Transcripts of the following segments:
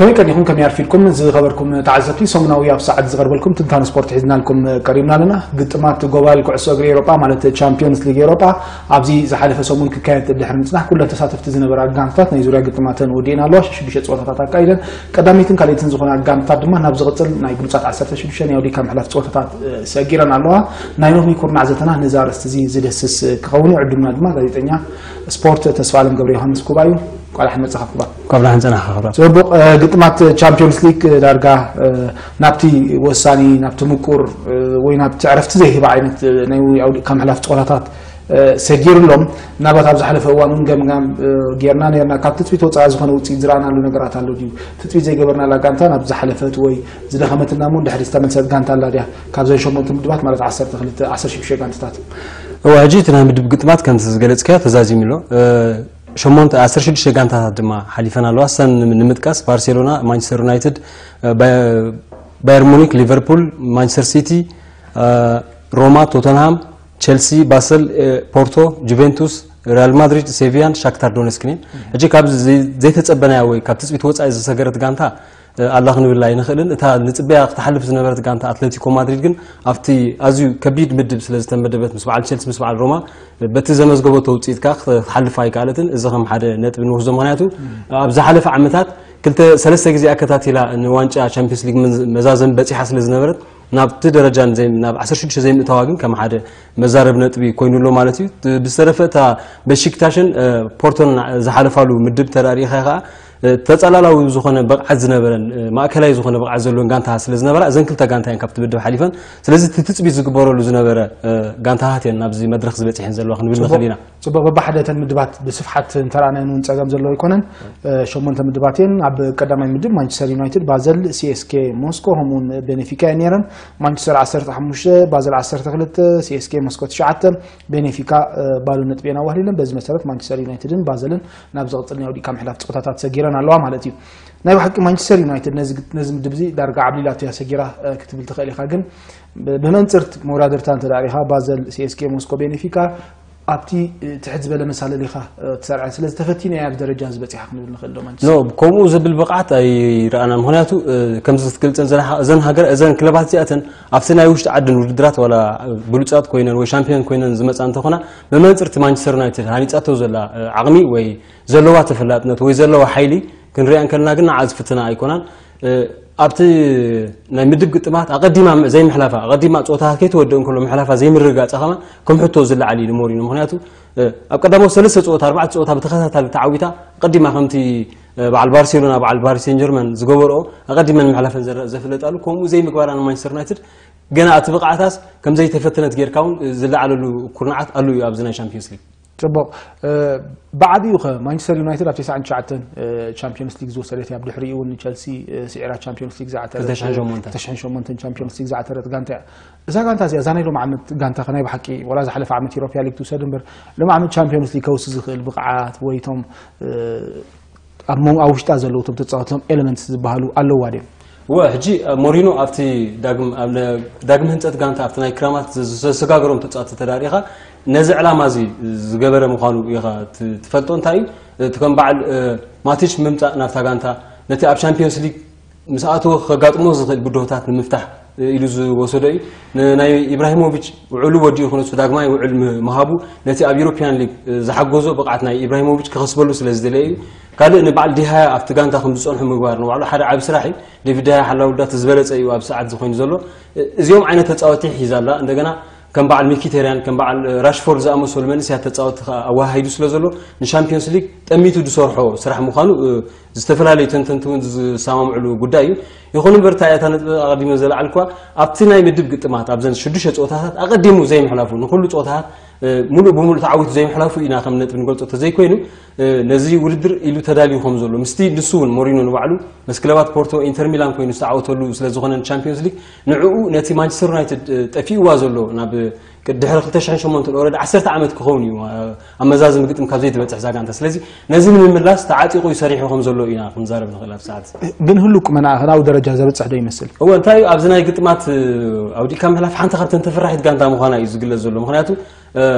ከመይ ቀኒኹም፣ ከመይ ኣርፊድኩም ዝኸበርኩም ተዓዘብቲ? ሰሙናዊ ኣብ ሰዓት ዝቐርበልኩም ትንታነ ስፖርት ሒዝናልኩም ቀሪብና ኣለና። ግጥማት ጎባል ኩዕሶ እግሪ ኤውሮጳ፣ ማለት ቻምፒዮንስ ሊግ ኤውሮጳ፣ ኣብዚ ዝሓለፈ ሰሙን ክካየድ ድሕሪ ምጽናሕ፣ ኩለን ተሳተፍቲ ዝነበራ ጋንታታት ናይ ዙርያ ግጥማተን ወዲእን ኣለዋ። ሽዱሽተ ጸወታታት ኣካይደን፣ ቀዳመይትን ካልኣይትን ዝኾና ጋንታታት ድማ ናብ ዝቕጽል ናይ ብሉጻት ዓሰርተ ሽዱሽተ ናይ ኣውዲካ ምሕላፍ ጸወታታት ሰጊረን ኣለዋ። ናይ ሎሚ ኩርናዕ ዘተና ነዚ ኣርእስቲ እዚ ዝደስስ ክኸውን እዩ። ዕዱምና ድማ ጋዜጠኛ ስፖርት ተስፋ ኣለም ገብረ ዮሃንስ ኩባ እዩ። ቋላሕ መጻኻ ኩባ። ካብ ዳሕን ጸናሕካ ክብራት። ጽቡቕ። ግጥማት ቻምፒዮንስ ሊግ ዳርጋ ናብቲ ወሳኒ፣ ናብቲ ምቁር ወይ ናብቲ ዕረፍቲ ዘይህባ ዓይነት ናይ ኣውዲካ ምሕላፍ ጸወታታት ሰጊሩ ኣሎም። ምናልባት ኣብ ዝሓለፈ እዋን እውን ገምጋም ጌርና ነርና። ካብ ትጽቢት ወጻኢ ዝኾነ ውጽኢት ዝረኣናሉ ነገራት ኣሎ ድዩ? ትጽቢት ዘይገበርናላ ጋንታ ናብ ዝሓለፈት ወይ ዝደኸመትና እሞ ድሕሪ ዝተመልሰት ጋንታ ኣላ ድያ? ካብዘን ሸሞንተ ምድባት ማለት ዓሰርተ ክልተ፣ ዓሰርተ ሽዱሽተ ጋንታታት። እወ፣ ሕጂ እቲ ናይ ምድብ ግጥማት ከምቲ ዝገለጽካዮ ተዛዚሙ ኣሎ። ሸሞንተ፣ ዓሰርተ ሽዱሽተ ጋንታታት ድማ ሓሊፈን ኣለዋ። እሰን ንምጥቃስ ባርሴሎና፣ ማንቸስተር ዩናይትድ፣ ባየር ሙኒክ፣ ሊቨርፑል፣ ማንቸስተር ሲቲ፣ ሮማ፣ ቶተንሃም፣ ቸልሲ፣ ባሰል፣ ፖርቶ፣ ጁቬንቱስ፣ ሪያል ማድሪድ፣ ሴቪያን ሻክታር ዶነስክን እየን። ሕጂ ካብ ዘይተጸበናያ ወይ ካብ ትጽቢት ወጻኢ ዝሰገረት ጋንታ ኣላ ክንብል ኣይንኽእልን። እታ ንጽበያ ክትሓልፍ ዝነበረት ጋንታ ኣትለቲኮ ማድሪድ ግን ኣብቲ ኣዝዩ ከቢድ ምድብ ስለ ዝተመደበት ምስ በዓል ቸልሲ ምስ በዓል ሮማ በቲ ዘመዝገበቶ ውጽኢት ከኣ ክትሓልፍ ኣይከኣለትን። እዚ ከም ሓደ ነጥቢ ንወስዶ። ምኽንያቱ ኣብ ዝሓለፈ ዓመታት ክልተ ሰለስተ ግዜ ኣከታቲላ ንዋንጫ ቻምፒዮንስ ሊግ መዛዘሚ በጺሓ ስለ ዝነበረት ናብቲ ደረጃ ናብ ዓሰርተ ሽዱሽተ ዘይምእታዋ ግን ከም ሓደ መዛረቢ ነጥቢ ኮይኑ ኣሎ ማለት እዩ። ብዝተረፈ እታ በሺክታሽን ፖርቶን ዝሓለፋሉ ምድብ ተራእሪኻ ከኣ ተጻላላዊ ዝኾነ ብቕዓት ዝነበረን ማእከላይ ዝኾነ ብቕዓት ዘለዎን ጋንታ ስለ ዝነበራ እዘን ክልተ ጋንታ እየን ካብቲ ምድብ ሓሊፈን። ስለዚ እቲ ትጽቢት ዝግበረሉ ዝነበረ ጋንታታት እየን ናብዚ መድረኽ ዝበጽሐን ዘለዋ ክንብል ንኽእል ኢና። ጽቡቕ። በብሓደ እተን ምድባት ብስፍሓት እንተረኣናየን እውን ጸገም ዘለዎ ኣይኮነን። ሸሞንተ ምድባት እየን። ኣብ ቀዳማይ ምድብ ማንቸስተር ዩናይትድ፣ ባዘል፣ ሲኤስኬ ሞስኮ፣ ከምኡውን ቤኔፊካ እየን ነይረን። ማንቸስተር ዓሰርተ ሓሙሽተ፣ ባዘል ዓሰርተ ክልተ፣ ሲኤስኬ ሞስኮ ትሽዓተ፣ ቤኔፊካ ባዶ ነጥቢ እየን ኣዋህሊለን። በዚ መሰረት ማንቸስተር ዩናይትድን ባዘልን ናብ ዝቕጽል ናይ ኣውዲካ ምሕላፍ ጸወታታት ሰጊረን ኣለዋ ማለት እዩ። ናይ ብሓቂ ማንቸስተር ዩናይትድ ነዚ ምድብ እዚ ዳርጋ ዓብሊላቶ እያ ሰጊራ ክትብል ትኽእል ኢኻ። ግን ብመንጽር መወዳድርታ እንተ ሪኢኻ፣ ባዘል፣ ሲኤስኬ ሞስኮ፣ ቤኔፊካ ኣብቲ ትሕት ዝበለ መሳለል ኢኻ ትሰርዐን። ስለዚ ተፈቲነ እያ ኣብዚ ደረጃ እዚ በጺሓ ክንብል ንኽእል ዶ ማንቸስተር? ኖ፣ ከምኡ ዝብል ብቕዓት ኣይረኣናን። ምኽንያቱ ከምዚ ክትገልጸን ዘለኻ እዘን ሃገር እዘን ክለባት እዚኣተን ኣብቲ ናይ ውሽጢ ዓድን ውድድራት ዋላ ብሉጻት ኮይነን ወይ ሻምፒዮን ኮይነን ዝመጻ እንተኾና ብመንጽርቲ ማንቸስተር ዩናይትድ ሃኒጻቶ ዘላ ዓቕሚ ወይ ዘለዋ ተፈላጥነት ወይ ዘለዋ ሓይሊ ክንሪኣ እንከለና ግን ንዓ ዝፍትና ኣይኮናን። ኣብቲ ናይ ምድብ ግጥማት ኣቐዲማ ዘይምሕላፋ፣ ኣቐዲማ ጸወታታት ከይተወደእ እንከሎ ምሕላፋ ዘይምርግጋጻ ከማን ከም ሕቶ ዝለዓል እዩ ንሞሪኖ። ምኽንያቱ ኣብ ቀዳሞት ሰለስተ ጸወታ፣ ኣርባዕተ ጸወታ ብተኸታታሊ ተዓዊታ፣ ኣቐዲማ ከምቲ በዓል ባርሴሎና፣ በዓል ፓሪስ ሴን ጀርመን ዝገበርኦ ኣቐዲመን ምሕላፈን ዘረ-፣ ዘፍለጣሉ፣ ከምኡ ዘይምግባራ ንማንቸስተር ዩናይትድ ገና እቲ ብቕዓታስ ከም ዘይተፈተነት ጌርካ እውን ዝለዓለሉ ኩርናዓት ኣሉ እዩ ኣብዚ ናይ ሻምፒዮንስ ሊግ። ጽቡቕ። ብዓቢኡ ኸ ማንቸስተር ዩናይትድ ኣብ ተስዓን ትሽዓተን ቻምፒዮንስ ሊግ ዝወሰደት እያ። ኣብ ድሕሪኡ እውን ንቸልሲ ስዒራ ቻምፒዮንስ ሊግ ዝዓተረት፣ ክልተ ሽሕን ሸሞንተን። ክልተ ሽሕን ሸሞንተን ቻምፒዮንስ ሊግ ዝዓተረት ጋንታ እያ። እዛ ጋንታ እዚኣ፣ እዛ ናይ ሎም ዓመት ጋንታ ከ ናይ ብሓቂ፣ ወላ ዝሓለፈ ዓመት ኢሮፓ ሊግ ትውሰድ እምበር፣ ሎም ዓመት ቻምፒዮንስ ሊግ ከውሲ ዝኽእል ብቕዓት ወይ እቶም ኣብ ሞንጎ ኣብ ውሽጣ ዘለዉ እቶም ተጻወትቶም ኤለመንትስ ዝበሃሉ ኣለዋ ድዮም? እወ፣ ሕጂ ሞሪኖ ኣብቲ ዳግም፣ ኣብ ነ-፣ ዳግም ህንጸት ጋንታ ኣብቲ ናይ ክራማት ዝ-፣ ዘሰጋገሮም ተጻወትቲ ተዳሪኻ ነዚ ዕላማ እዚ ዝገበረ ምዃኑ ኢኻ ት-፣ ትፈልጦ። እንታይ እዩ እቲ ከም በዓል ማቲች ምምጻእ ናብታ ጋንታ ነቲ ኣብ ቻምፒዮንስ ሊግ ምስ ኣተወ ከጋጥሞ ዝኽእል ብድሆታት ንምፍታሕ ኢሉ ዝወሰዶ እዩ። ን-፣ ናይ ኢብራሂሞቪች ውዕሉ ወዲኡ ክነሱ ዳግማይ ውዕል ም-፣ ምሃቡ ነቲ ኣብ ዩሮፒያን ሊግ ዝሓገዞ ብቕዓት ናይ ኢብራሂሞቪች ክኸስበሉ ስለ ዝደለየ እዩ። ካልእ ንበዓል ዲሃያ ኣብቲ ጋንታ ከም ዝጸንሑ ምግባር ንባዕሉ ሓደ ዓቢ ስራሕ እዩ። ዴቪድ ዲሃያ ሓላው ውዳት ዝበለጸ እዩ ኣብ ሰዓት ዝኾይኑ ዘሎ። እዚኦም ዓይነት ተጻወቲ ሒዛ ኣላ። እንደገና ከም በዓል ሚኪቴርያን ከም በዓል ራሽፎርድ ዝኣመሰሉ መንእሰያት ተጻወቲ ከኣ ኣወሃሂዱ ስለ ዘሎ ንሻምፒዮንስ ሊግ ጠሚቱ ዝሰርሖ ስራሕ ምዃኑ ዝተፈላለዩ ተንተንቲ እውን ዝሰማምዕሉ ጉዳይ እዩ። ይኹን እምበር እታ እታ ነጥቢ ኣቐዲመ ዘለዓልኩዋ ኣብቲ ናይ ምድብ ግጥማት ኣብዘን ሽዱሽተ ጸወታታት ኣቐዲሙ ዘይምሕላፉ፣ ንኹሉ ጸወታታት ሙሉእ ብሙሉእ ተዓዊቱ ዘይምሕላፉ ኢና ከም ነጥቢ ንገልጾ። ተዘይኮይኑ ነዚ ውድድር ኢሉ ተዳልዩ ከም ዘሎ ምስቲ ንሱ እውን ሞሪኖ ንባዕሉ ምስ ክለባት ፖርቶ፣ ኢንተር ሚላን ኮይኑ ዝተዓወተሉ ስለ ዝኾነ ቻምፒዮንስ ሊግ ንዕኡ ነቲ ማንቸስተር ዩናይትድ ጠፊእዋ ዘሎ ናብ ቅድ-፣ ድሕሪ ክልተ ሽሕን ሸሞንተን ኦረዲ ዓሰርተ ዓመት ክኸውን እዩ። ኣብ መዛዘሚ ግጥም ካብ ዘይትበጽሕ እዛ ጋንታ። ስለዚ ነዚ ንምምላስ ተዓጢቑ እዩ ሰሪሑ ከም ዘሎ ኢና ክንዛረብ ንኽእል ኣብ ሰዓት። ግን ህሉው ቁመናኣ ናብኡ ደረጃ ዘብጽሕ ዶ ይመስል? እወ፣ እንታይ እዩ ኣብዚ ናይ ግጥማት ኣውዲእካ ምሕላፍ ሓንቲ ካብተን ተፈራሒት ጋንታ ምዃና እዩ ዝግለጽ ዘሎ። ምኽንያቱ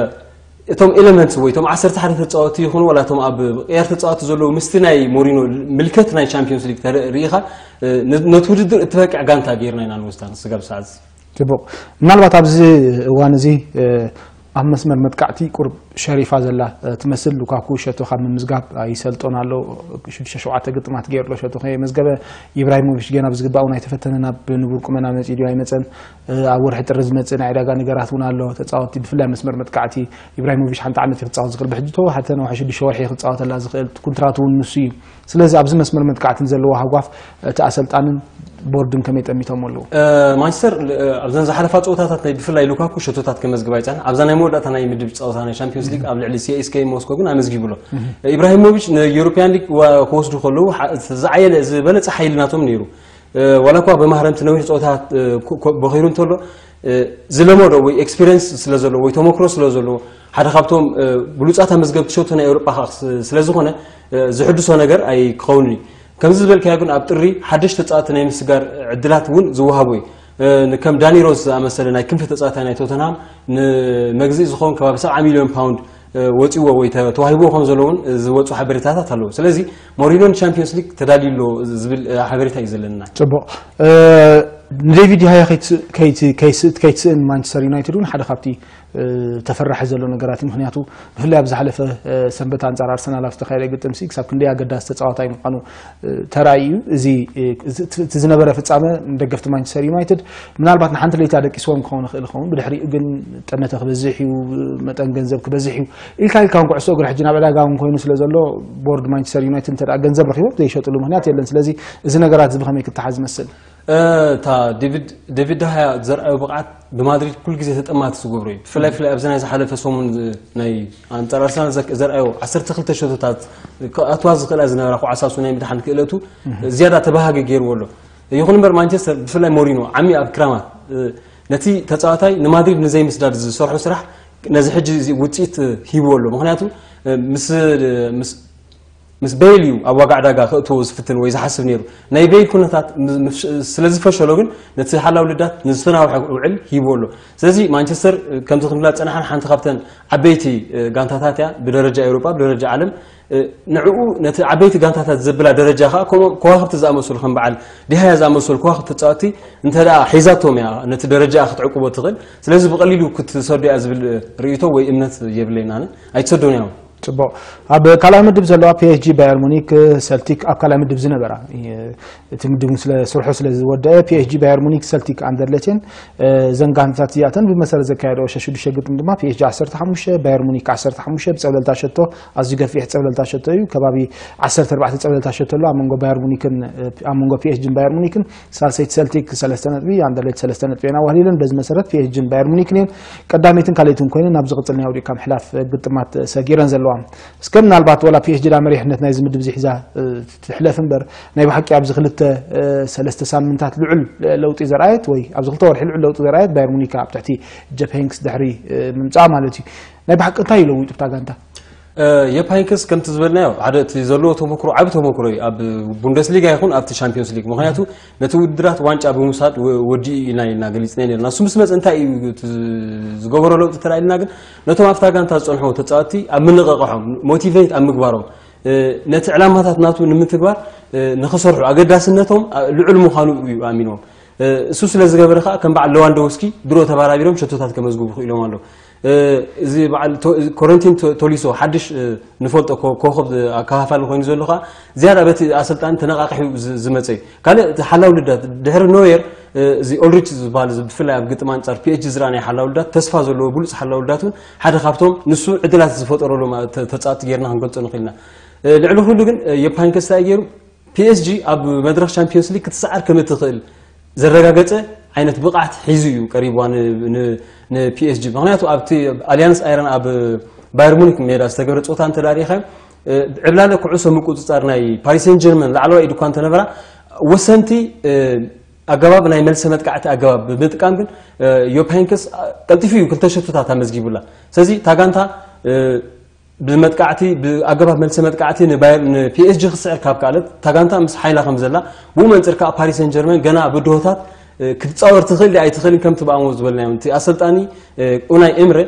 እቶም ኤለመንትስ ወይ እቶም ዓሰርተ ሓደ ተጻወቲ ይኹኑ ዋላ እቶም ኣብ ቅያር ተጻወቲ ዘለዉ ምስቲ ናይ ሞሪኖ ምልከት ናይ ቻምፒዮንስ ሊግ ተሪኢኻ ነቲ ውድድር እትበቅዕ ጋንታ ገይርና ኢና ንወስዳ ንስጋብ ሰዓት። ጽቡቕ። ምናልባት ኣብዚ እዋን እዚ ኣብ መስመር መጥቃዕቲ ቁርብ ሸሪፋ ዘላ ትመስል። ሉካኩ ሸቶ ካብ ምምዝጋብ ኣይሰልጦን ኣሎ። ሽዱሽተ ሸውዓተ ግጥማት ገይሩ ኣሎ ሸቶ ከየመዝገበ። ኢብራሂሞቪች ገና ብዝግባእ እውን ኣይተፈተነን። ኣብ ንቡር ቁመና መጺኡ ድዩ ኣይመጸን? ኣብ ወርሒ ጥሪ ዝመጽእ ናይ ዕዳጋ ነገራት እውን ኣሎ። ተጻወቲ ብፍላይ መስመር መጥቃዕቲ ኢብራሂሞቪች ሓንቲ ዓመት እዩ ክጻወት ዝኽእል። ብሕጂ ተወ ሓተ ነውሒ ሽዱሽተ ወርሒ ክጻወተላ ዝኽእል ኩንትራቱ እውን ንሱ እዩ። ስለዚ ኣብዚ መስመር መጥቃዕትን ዘለዎ ሃጓፍ እቲ ኣሰልጣንን ቦርድን ከመይ ጠሚቶም ኣለዉ? ማንቸስተር ኣብዘን ዝሓለፋ ፀወታታት ናይ ብፍላይ ሉካኩ ሸቶታት ከመዝግብ ኣይፀን ኣብዛ ናይ መወዳእታ ናይ ምድብ ፀወታ ናይ ቻምፒዮንስ ሊግ ኣብ ልዕሊ ሲኤስኬ ሞስኮ ግን ኣመዝጊቡ ኣሎ። ኢብራሂሞቪች ንዩሮፒያን ሊግ ክወስዱ ከለዉ ዝዓየለ ዝበለፀ ሓይሊ ናቶም ነይሩ። ዋላ እኳ ብማህረምቲ ነዊሕ ፀወታ በኺሩ እንተሎ ዝለመዶ ወይ ኤክስፒሪንስ ስለ ዘለዎ ወይ ተመክሮ ስለ ዘለዎ ሓደ ካብቶም ብሉፃት ኣመዝገብቲ ሸቶ ናይ ኤውሮጳ ስለ ዝኾነ ዝሕድሶ ነገር ኣይክኸውን እዩ። ከምዚ ዝበልካዮ ግን ኣብ ጥሪ ሓደሽ ተፃወቲ ናይ ምስጋር ዕድላት እውን ዝወሃቦ እዩ። ከም ዳኒ ሮዝ ዝኣመሰለ ናይ ክንፊ ተፃዋታይ ናይ ቶተንሃም ንመግዝኢ ዝኸውን ከባቢ ሰብዓ ሚሊዮን ፓውንድ ወፂዎ ወይ ተዋሂቦ ከም ዘሎ እውን ዝወፁ ሓበሬታታት ኣለዉ። ስለዚ ሞሪኖ ንቻምፒዮንስ ሊግ ተዳልዩ ኣሎ ዝብል ሓበሬታ እዩ ዘለና። ፅቡቕ። ንዴቪድ ዲሃያ ከይትስእን ማንቸስተር ዩናይትድ እውን ሓደ ካብቲ ተፈራሒ ዘሎ ነገራት እዩ። ምክንያቱ ብፍላይ ኣብ ዝሓለፈ ሰንበት ኣንጻር ኣርሰናል ኣብ ዝተኻየደ ግጥም ሲ ክሳብ ክንደይ ኣገዳሲ ተጻዋታይ ምዃኑ ተራእዩ እዩ። እዚ እቲ ዝነበረ ፍጻመ ንደገፍቲ ማንቸስተር ዩናይትድ ምናልባት ንሓንቲ ለይቲ ኣደቂስዎም ክኸውን ይኽእል ይኸውን። ብድሕሪኡ ግን ጠመተ ክበዝሕ እዩ፣ መጠን ገንዘብ ክበዝሕ እዩ ኢልካ ኢልካ እውን ኩዕሶ እግሪ ሕጂ ናብ ዕዳጋ እውን ኮይኑ ስለ ዘሎ ቦርድ ማንቸስተር ዩናይትድ እንተ ገንዘብ ረኺቦም ዘይሸጥሉ ምክንያት የለን። ስለዚ እዚ ነገራት እዚ ብኸመይ ክተሓዝ ይመስል? እታ ዴቪድ ዳሃያ ዘርኣዮ ብቕዓት ብማድሪድ ኩሉ ግዜ ተጠማቲ ዝገብሮ እዩ። ብፍላይ ፍላይ ኣብዚ ናይ ዝሓለፈ ሰሙን ናይ ኣንጻር ኣርሰናል ዘርኣዮ ዓሰርተ ክልተ ሸቶታት ክኣትዋ ዝኽእላ ዝነበራ ኩዓሳሱ ናይ ምድሓን ክእለቱ ዝያዳ ተባሃጊ ገይርዎ ኣሎ። ይኹን እምበር ማንቸስተር ብፍላይ ሞሪኖ ዓሚ ኣብ ክራማት ነቲ ተጻዋታይ ንማድሪድ ንዘይምስዳድ ዝሰርሖ ስራሕ ነዚ ሕጂ ውፅኢት ሂብዎ ኣሎ። ምክንያቱ ምስ ምስ ቤይል እዩ ኣብ ዋጋ ዕዳጋ ከእትዎ ዝፍትን ወይ ዝሓስብ ነይሩ። ናይ ቤይል ኩነታት ስለ ዝፈሸሎ ግን ነቲ ሓላው ልዳት ንዝተናውሐ ውዕል ሂብዎ ኣሎ። ስለዚ ማንቸስተር ከምቲ ክንብላ ዝጸናሕና ሓንቲ ካብተን ዓበይቲ ጋንታታት እያ ብደረጃ ኤውሮጳ ብደረጃ ዓለም። ንዕኡ ነቲ ዓበይቲ ጋንታታት ዘብላ ደረጃ ከዓ ከምኡ ከዋክብቲ ዝኣመሰሉ ከም በዓል ዲሃያ ዝኣመሰሉ ከዋክብቲ ተጻወቲ እንተ ደኣ ሒዛቶም እያ ነቲ ደረጃ ክትዕቅቦ ትኽእል። ስለዚ ብቐሊሉ ክትሰዶ እያ ዝብል ርእይቶ ወይ እምነት የብለይን ኣነ። ኣይትሰዶን እያ። ጽቡቕ። ኣብ ካልኣይ ምድብ ዘለዋ ፒኤስጂ፣ ባየር ሙኒክ፣ ሰልቲክ ኣብ ካልኣይ ምድብ ዝነበራ እቲ ምድብ ስለ ስርሑ ስለ ዝወደአ ፒኤስጂ፣ ባየር ሙኒክ፣ ሰልቲክ፣ ኣንደርሌችን እዘን ጋንታት እዚኣተን ብመሰረት ዘካየደኦ ሸዱሽተ ግጥም ድማ ፒኤስጂ ዓሰርተ ሓሙሽተ ባየር ሙኒክ ዓሰርተ ሓሙሽተ ብጸብለልታ ሸቶ ኣዝዩ ገፊሕ ጸብለልታ ሸቶ እዩ። ከባቢ ዓሰርተ ኣርባዕተ ጸብለልታ ሸቶ ኣሎ ኣብ መንጎ ባየር ሙኒክን ኣብ መንጎ ፒኤስጂን ባየር ሙኒክን ሳልሰይቲ ሰልቲክ ሰለስተ ነጥቢ፣ ኣንደርሌች ሰለስተ ነጥቢ እየን ኣዋህሊለን። በዚ መሰረት ፒኤስጂን ባየር ሙኒክን እየን ቀዳመይትን ካልኣይትን ኮይነን ናብ ዝቕጽል ናይ ኣውዲቕካ ምሕላፍ ግጥማት ሰጊረን ዘለዋ። እስከ ምናልባት ወላ ፒኤስጂ ዳ መሪሕነት ናይዚ ምድብ እዚ ሒዛ ትሕለፍ እምበር ናይ ብሓቂ ኣብዚ ክልተ ሰለስተ ሳምንታት ልዑል ለውጢ ዘርኣየት ወይ ኣብዚ ክልተ ወርሒ ልዑል ለውጢ ዘርኣየት ባየር ሙኒክ ኣብ ትሕቲ ጀፕ ሄንክስ ድሕሪ ምምጻእ ማለት እዩ። ናይ ብሓቂ እንታይ እዩ ለዊጡ እታ ጋንታ? የፓይንክስ ከምቲ ዝበልናዮ ሓደ እቲ ዘለዎ ተመክሮ ዓቢ ተመክሮ እዩ ኣብ ቡንደስሊጋ ይኹን ኣብቲ ቻምፒዮንስ ሊግ። ምክንያቱ ነቲ ውድድራት ዋንጫ ብምውሳድ ወዲኡ ኢና ኢልና ገሊፅና ነርና። እሱ ምስ መፀ እንታይ እዩ ዝገበሮ ለውጢ ተላኢልና ግን ነቶም ኣብታ ጋንታ ዝፀንሑ ተፃወቲ ኣብ ምንቕቕሖም ሞቲቬት ኣብ ምግባሮም ነቲ ዕላማታት ናቱ ንምትግባር ንክሰርሑ ኣገዳስነቶም ልዑል ምዃኑ እዩ ኣሚኖም። እሱ ስለ ዝገበረ ከዓ ከም በዓል ለዋንዶውስኪ ድሮ ተባራቢሮም ሸቶታት ከመዝግቡ ክኢሎም ኣሎ። እዚ በዓል ኮረንቲን ቶሊሶ ሓድሽ ንፈልጦ ኮኸብ ኣከፋፋሊ ኮይኑ ዘሎ ከዓ ዝያዳ በቲ ኣሰልጣኒ ተነቃቂሑ ዝመፀ እዩ። ካልእ እቲ ሓላው ልዳት ድሕሪ ኖየር እዚ ኦልሪች ዝበሃል ብፍላይ ኣብ ግጥም ኣንፃር ፒኤስጂ ዝረኣናዮ ሓላው ልዳት ተስፋ ዘለዎ ብሉፅ ሓላው ልዳት እውን ሓደ ካብቶም ንሱ ዕድላት ዝፈጠረሎም ተፃወቲ ጌርና ክንገልፆ ንኽእል ኢና። ልዕሊ ኩሉ ግን የፓይንከስ እንታይ ገይሩ ፒኤስጂ ኣብ መድረኽ ቻምፒዮንስ ሊግ ክትሰዓር ከም እትኽእል ዘረጋገፀ ዓይነት ብቕዓት ሒዙ እዩ ቀሪብዋ ንፒኤስጂ። ምክንያቱ ኣብቲ ኣሊያንስ ኣይረን ኣብ ባየር ሙኒክ ሜዳ ዝተገብረ ፀወታ እንተ ሪኢኻዮ ዕብላለ ኩዕሶ ምቁፅፃር ናይ ፓሪስ ሴን ጀርመን ላዕለዋይ ኢድ እኳ እንተነበራ ወሰንቲ ኣገባብ ናይ መልሰ መጥቃዕቲ ኣገባብ ብምጥቃም ግን ዮፓይንከስ ቀልጢፉ እዩ ክልተ ሸቶታት ኣመዝጊቡላ። ስለዚ እታ ጋንታ ብመጥቃዕቲ ብኣገባብ መልሰ መጥቃዕቲ ንፒኤስጂ ክስዕር ካብ ካልእ እታ ጋንታ ምስ ሓይላ ከም ዘላ ብኡ መንፅር ከዓ ፓሪስ ሰን ጀርመን ገና ብድሆታት ክትፃወር ትኽእል ድያ ኣይትኽእልን ከምቲ ብኣሞ ዝበልናዮ እቲ ኣሰልጣኒ ኡናይ ኤምረ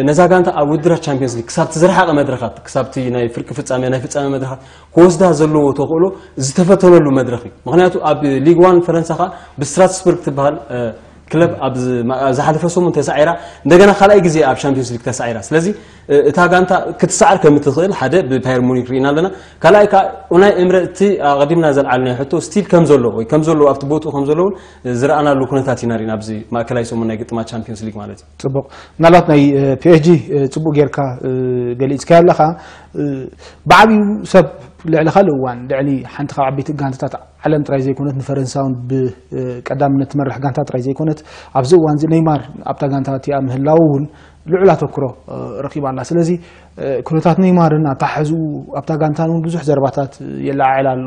ነዛ ጋንታ ኣብ ውድድራት ቻምፒዮንስ ሊግ ክሳብቲ ዝረሓቐ መድረኻት ክሳብቲ ናይ ፍርቂ ፍፃመ ናይ ፍፃመ መድረኻት ክወስዳ ዘለዎ ተኽእሎ ዝተፈተነሉ መድረኽ እዩ። ምክንያቱ ኣብ ሊግ ዋን ፈረንሳ ከዓ ብስትራስቡርግ ትበሃል ክለብ ኣብ ዝሓለፈ ሰሙን ተሳዒራ እንደገና ካልኣይ ግዜ ኣብ ቻምፒዮንስ ሊግ ተሳዒራ። ስለዚ እታ ጋንታ ክትሰዓር ከም ትኽእል ሓደ ብፓየር ሙኒክ ርኢና ኣለና። ካልኣይ ከዓ ኡናይ ኤምረ እቲ ኣቐዲምና ዘልዓልናዮ ሕቶ ስቲል ከም ዘሎ ወይ ከም ዘለዎ ኣብቲ ቦትኡ ከም ዘሎ እውን ዝረኣናሉ ኩነታት ኢና ርኢና ኣብዚ ማእከላይ ሰሙን ናይ ግጥማት ቻምፒዮንስ ሊግ ማለት እዩ። ጽቡቕ። ምናልባት ናይ ፒኤስጂ ጽቡቕ ጌርካ ገሊጽካዮ ኣለኻ። ብዓብዩ ሰብ ልዕሊ ካልእ እዋን ልዕሊ ሓንቲ ካብ ዓበይቲ ጋንታታት ዓለም ጥራይ ዘይኮነት ንፈረንሳውን ብቀዳምነት ትመርሕ ጋንታ ጥራይ ዘይኮነት ኣብዚ እዋን እዚ ኔይማር ኣብታ ጋንታ እቲኣ ምህላው እውን ልዑል ኣተኩሮ ረኺባ ኣላ። ስለዚ ኩነታት ኔይማርን ኣተሓሕዝኡ ኣብታ ጋንታን እውን ብዙሕ ዘረባታት የለዓዕል ኣሎ።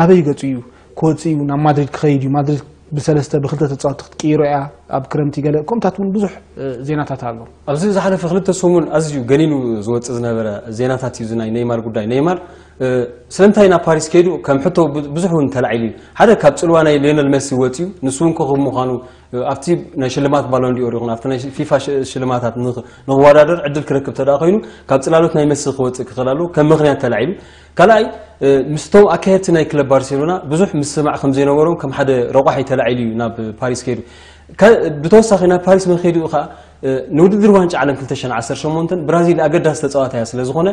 ናበይ ገጹ እዩ ክወጽእ እዩ ናብ ማድሪድ ክኸይድ እዩ ማድሪድ ብሰለስተ ብክልተ ተጻወትቲ ክትቅይሮ እያ ኣብ ክረምቲ ገለ ከምታት እውን ብዙሕ ዜናታት ኣሎ። ኣብዚ ዝሓለፈ ክልተ ሰሙን ኣዝዩ ገኒኑ ዝወጽእ ዝነበረ ዜናታት እዩ ናይ ኔይማር ጉዳይ። ኔይማር ስለምንታይ ናብ ፓሪስ ከይዱ ከም ሕቶ ብዙሕ እውን ተላዒሉ እዩ። ሓደ ካብ ጽልዋ ናይ ሊዮነል መሲ ወጽዩ ንሱ እውን ኮኸብ ምዃኑ ኣብቲ ናይ ሽልማት ባሎን ዲኦር ይኹን ኣብቲ ናይ ፊፋ ሽልማታት ንኽወዳደር ዕድል ክረክብ ተደኣ ኮይኑ ካብ ጽላሎት ናይ መሲ ክወጽእ ክኽእል ኣለዎ ከም ምኽንያት ተላዒሉ። ካልኣይ ምስቶም ኣካየድቲ ናይ ክለብ ባርሴሎና ብዙሕ ምስማዕ ከም ዘይነበሮም ከም ሓደ ረቋሒ ተላዒሉ እዩ ናብ ፓሪስ ከይዱ። ብተወሳኺ ናብ ፓሪስ መኸይድኡ ከዓ ንውድድር ዋንጫ ዓለም ክልተ ሽሕን ዓሰርተ ሸሞንተን ብራዚል ኣገዳሲ ተፃዋታይ እያ። ስለዝኾነ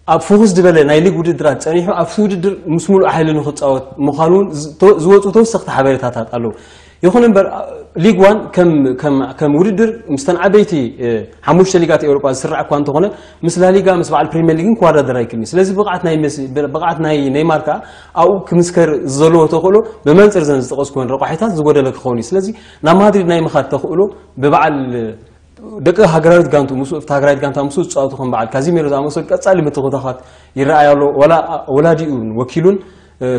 ኣብ ፍኹስ ዝበለ ናይ ሊግ ውድድራት ጸኒሑ ኣብቲ ውድድር ምስ ሙሉእ ሓይሊ ንክጻወት ምዃኑ እውን ዝወፁ ተወሰኽቲ ሓበሬታታት ኣለዉ። ይኹን እምበር ሊግ ዋን ከም ውድድር ምስተን ዓበይቲ ሓሙሽተ ሊጋት ኤውሮጳ ዝስራዕ እኳ እንተኾነ ምስ ላሊጋ ምስ በዓል ፕሪምየር ሊግን ክወዳደር ኣይክእልን። ስለዚ ብቕዓት ናይ ሜሲ ብቕዓት ናይ ኔይማር ከዓ ኣብኡ ክምስከር ዘለዎ ተኽእሎ ብመንፅር ዘን ዝጠቐስኩወን ረቋሒታት ዝጎደለ ክኸውን እዩ። ስለዚ ናብ ማድሪድ ናይ ምኻድ ተኽእሎ ብበዓል ደቂ ሃገራዊት ጋንቱ ምስ ኣብቲ ሃገራዊት ጋንታ ምስ ዝፃወቱ ከም በዓል ካዚሜሮ ዝኣመሰሉ ቀፃሊ ምትኹታኻት ይረኣይ ኣሎ። ወላ ወላዲኡን ወኪሉን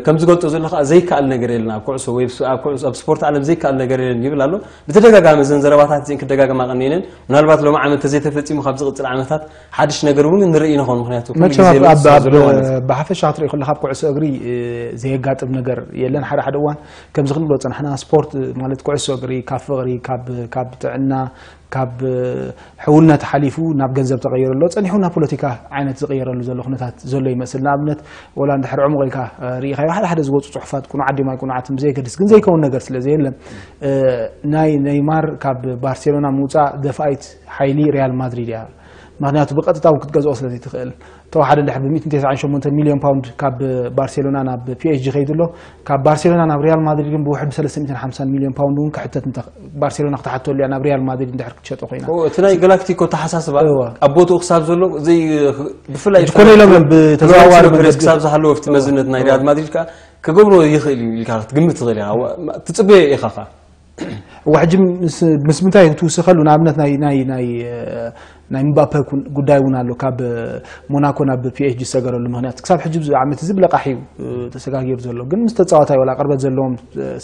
ከም ዝገልጾ ዘሎ ከዓ ዘይከኣል ነገር የለን ኣብ ኩዕሶ ወይ ኣብ ኩዕሶ ኣብ ስፖርት ዓለም ዘይከኣል ነገር የለን ይብል ኣሎ። ብተደጋጋሚ እዘን ዘረባታት እዚን ክደጋገማ ቀኒኤን ምናልባት ሎም ዓመት ተዘይተፈጺሙ ካብ ዝቕጽል ዓመታት ሓድሽ ነገር እውን ንርኢ ንኾን ምክንያቱ ኩሉ መቸም ግዜ ኣብ- ለውጢ ኣብ- ስለ ኣብ- ዘለዎ ማለት እዩ። ብሓፈሻ ክትርኢ ከለካ ኣብ ኩዕሶ እግሪ እ፣ ዘየጋጥም ነገር የለን። ሓደ ሓደ እዋን ከምዚ ክንብሎ ፀናሕና ስፖርት ማለት ኩዕሶ እግሪ ካብ ፍቕሪ ካብ ካብ ጥዕና ካብ ሕውነት ሓሊፉ ናብ ገንዘብ ተቐይሩ ኣሎ። ጸኒሑ ናብ ፖለቲካ ዓይነት ዝቕየረሉ ዘሎ ኩነታት ዘሎ ይመስል። ንኣብነት ወላ እንድሕር ዕሙቕ ኢልካ ርኢኻዮ ሓደ ሓደ ዝወፁ ፅሑፋት ቁኑዓት ድዮም ኣይቁኑዓትን ብዘየገድስ ግን ዘይከውን ነገር ስለ ዘየለ ናይ ኔይማር ካብ ባርሴሎና ምውፃእ ደፋኢት ሓይሊ ሪያል ማድሪድ እያ። ምክንያቱ ብቐጥታ እውን ክትገዝኦ ስለ ዘይትኽእል ተወሓደ እንድሕር ብ ሚእትን ተስዓን ሸሞንተን ሚልዮን ፓውንድ ካብ ባርሴሎና ናብ ፒኤስጂ ከይዱ ኣሎ። ካብ ባርሴሎና ናብ ሪያል ማድሪድ ግን ብውሕድ ሰለስተ ሚእትን ሓምሳን ሚልዮን ፓውንድ እውን ክሕተት እንተ ባርሴሎና ክትሓተሉ እያ ናብ ሪያል ማድሪድ እንድሕር ክትሸጦ ኮይና። ኦ፣ እቲ ናይ ጋላክቲኮ ኣተሓሳስባ እዋ። ኣብ ቦትኡ ክሳብ ዘሎ ዘይ ብፍላይ ሕጂ ኮነ ኢሎም እዮም ብተዘዋዋሪ ተዘዋዋሪ መንገዲ ክሳብ ዝሃለወ ኣብቲ መዝነት ናይ ሪያል ማድሪድ ከዓ ክገብሮ ይኽእል እዩ ኢልካ ክትግምት ትኽእል ኢኻ። ትጽበዮ ኢኻ ኸዓ። እዋ ሕጂ ምስ ምስ ምንታይ ክትውስኸሉ ንኣብነት ናይ ናይ ናይ ናይ ምባፐ ኩን- ጉዳይ እውን ኣሎ ካብ ሞናኮ ናብ ፒኤስጂ ዝሰገረሉ ምክንያት ክሳብ ሕጂ ኣብዚ ዓመት እዚ ብለቃሕ እዩ ተሰጋጊሩ ዘሎ ግን ምስ ተፃዋታይ ወላ ቅርበት ዘለዎም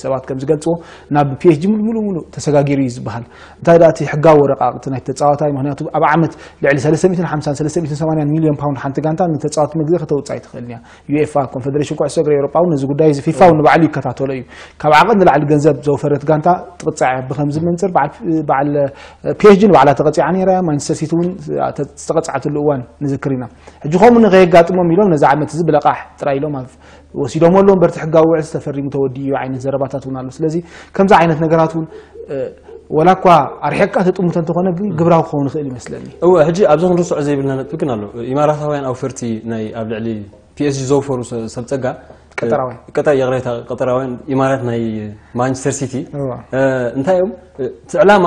ሰባት ከም ዝገልፅዎ ናብ ፒኤስጂ ሙሉ ሙሉ ሙሉ ተሰጋጊሩ እዩ ዝበሃል እንታይ ደኣ እቲ ሕጋዊ ወረቃቅቲ ናይ ተፃዋታይ ምክንያቱ ኣብ ዓመት ልዕሊ ሰለስተ ሚእትን ሓምሳን ሰለስተ ሚእትን ሰማንያን ሚልዮን ፓውንድ ሓንቲ ጋንታ ንተፃዋቲ መግዛእ ከተውፅእ ኣይትኽእልን እያ ዩኤፋ ኮንፈደሬሽን ኩዕሶ እግሪ ኤውሮጳ እውን ነዚ ጉዳይ እዚ ፊፋ እውን ንባዕሉ ይከታተሎ እዩ ካብ ዓቐን ንላዕሊ ገንዘብ ዘውፈረት ጋንታ ትቕፃዕ ብከምዚ መንፅር በዓል ፒኤስጂ ንባዕላ ተቐፂዓ ነይራ እያ ማንቸስተር ሲቲ እውን ዝተቐፅዓትሉ እዋን ንዝክር ኢና ሕጂ ከምኡ ንከየጋጥሞም ኢሎም ነዚ ዓመት እዚ ብለቓሕ ጥራይ ኢሎም ኣብ ወሲዶሞ ኣለዉ እምበርቲ ሕጋዊ ውዕል ዝተፈሪሙ ተወዲኡ እዩ ዓይነት ዘረባታት እውን ኣሎ ስለዚ ከምዚ ዓይነት ነገራት እውን ወላ እኳ ኣርሒቕካ ተጥምቶ እንተኾነ ግን ግብራዊ ክኸውን ይኽእል ይመስለኒ እወ ሕጂ ኣብዚ ክንርስዖ ዘይብልና ነጥቢ ግን ኣሎ ኢማራታውያን ኣውፈርቲ ናይ ኣብ ልዕሊ ፒኤስጂ ዘውፈሩ ሰብ ጸጋ ቀጠራውያን ቀጠር ይቕሬታ ቀጠራውያን ኢማራት ናይ ማንቸስተር ሲቲ እንታይ እዮም እቲ ዕላማ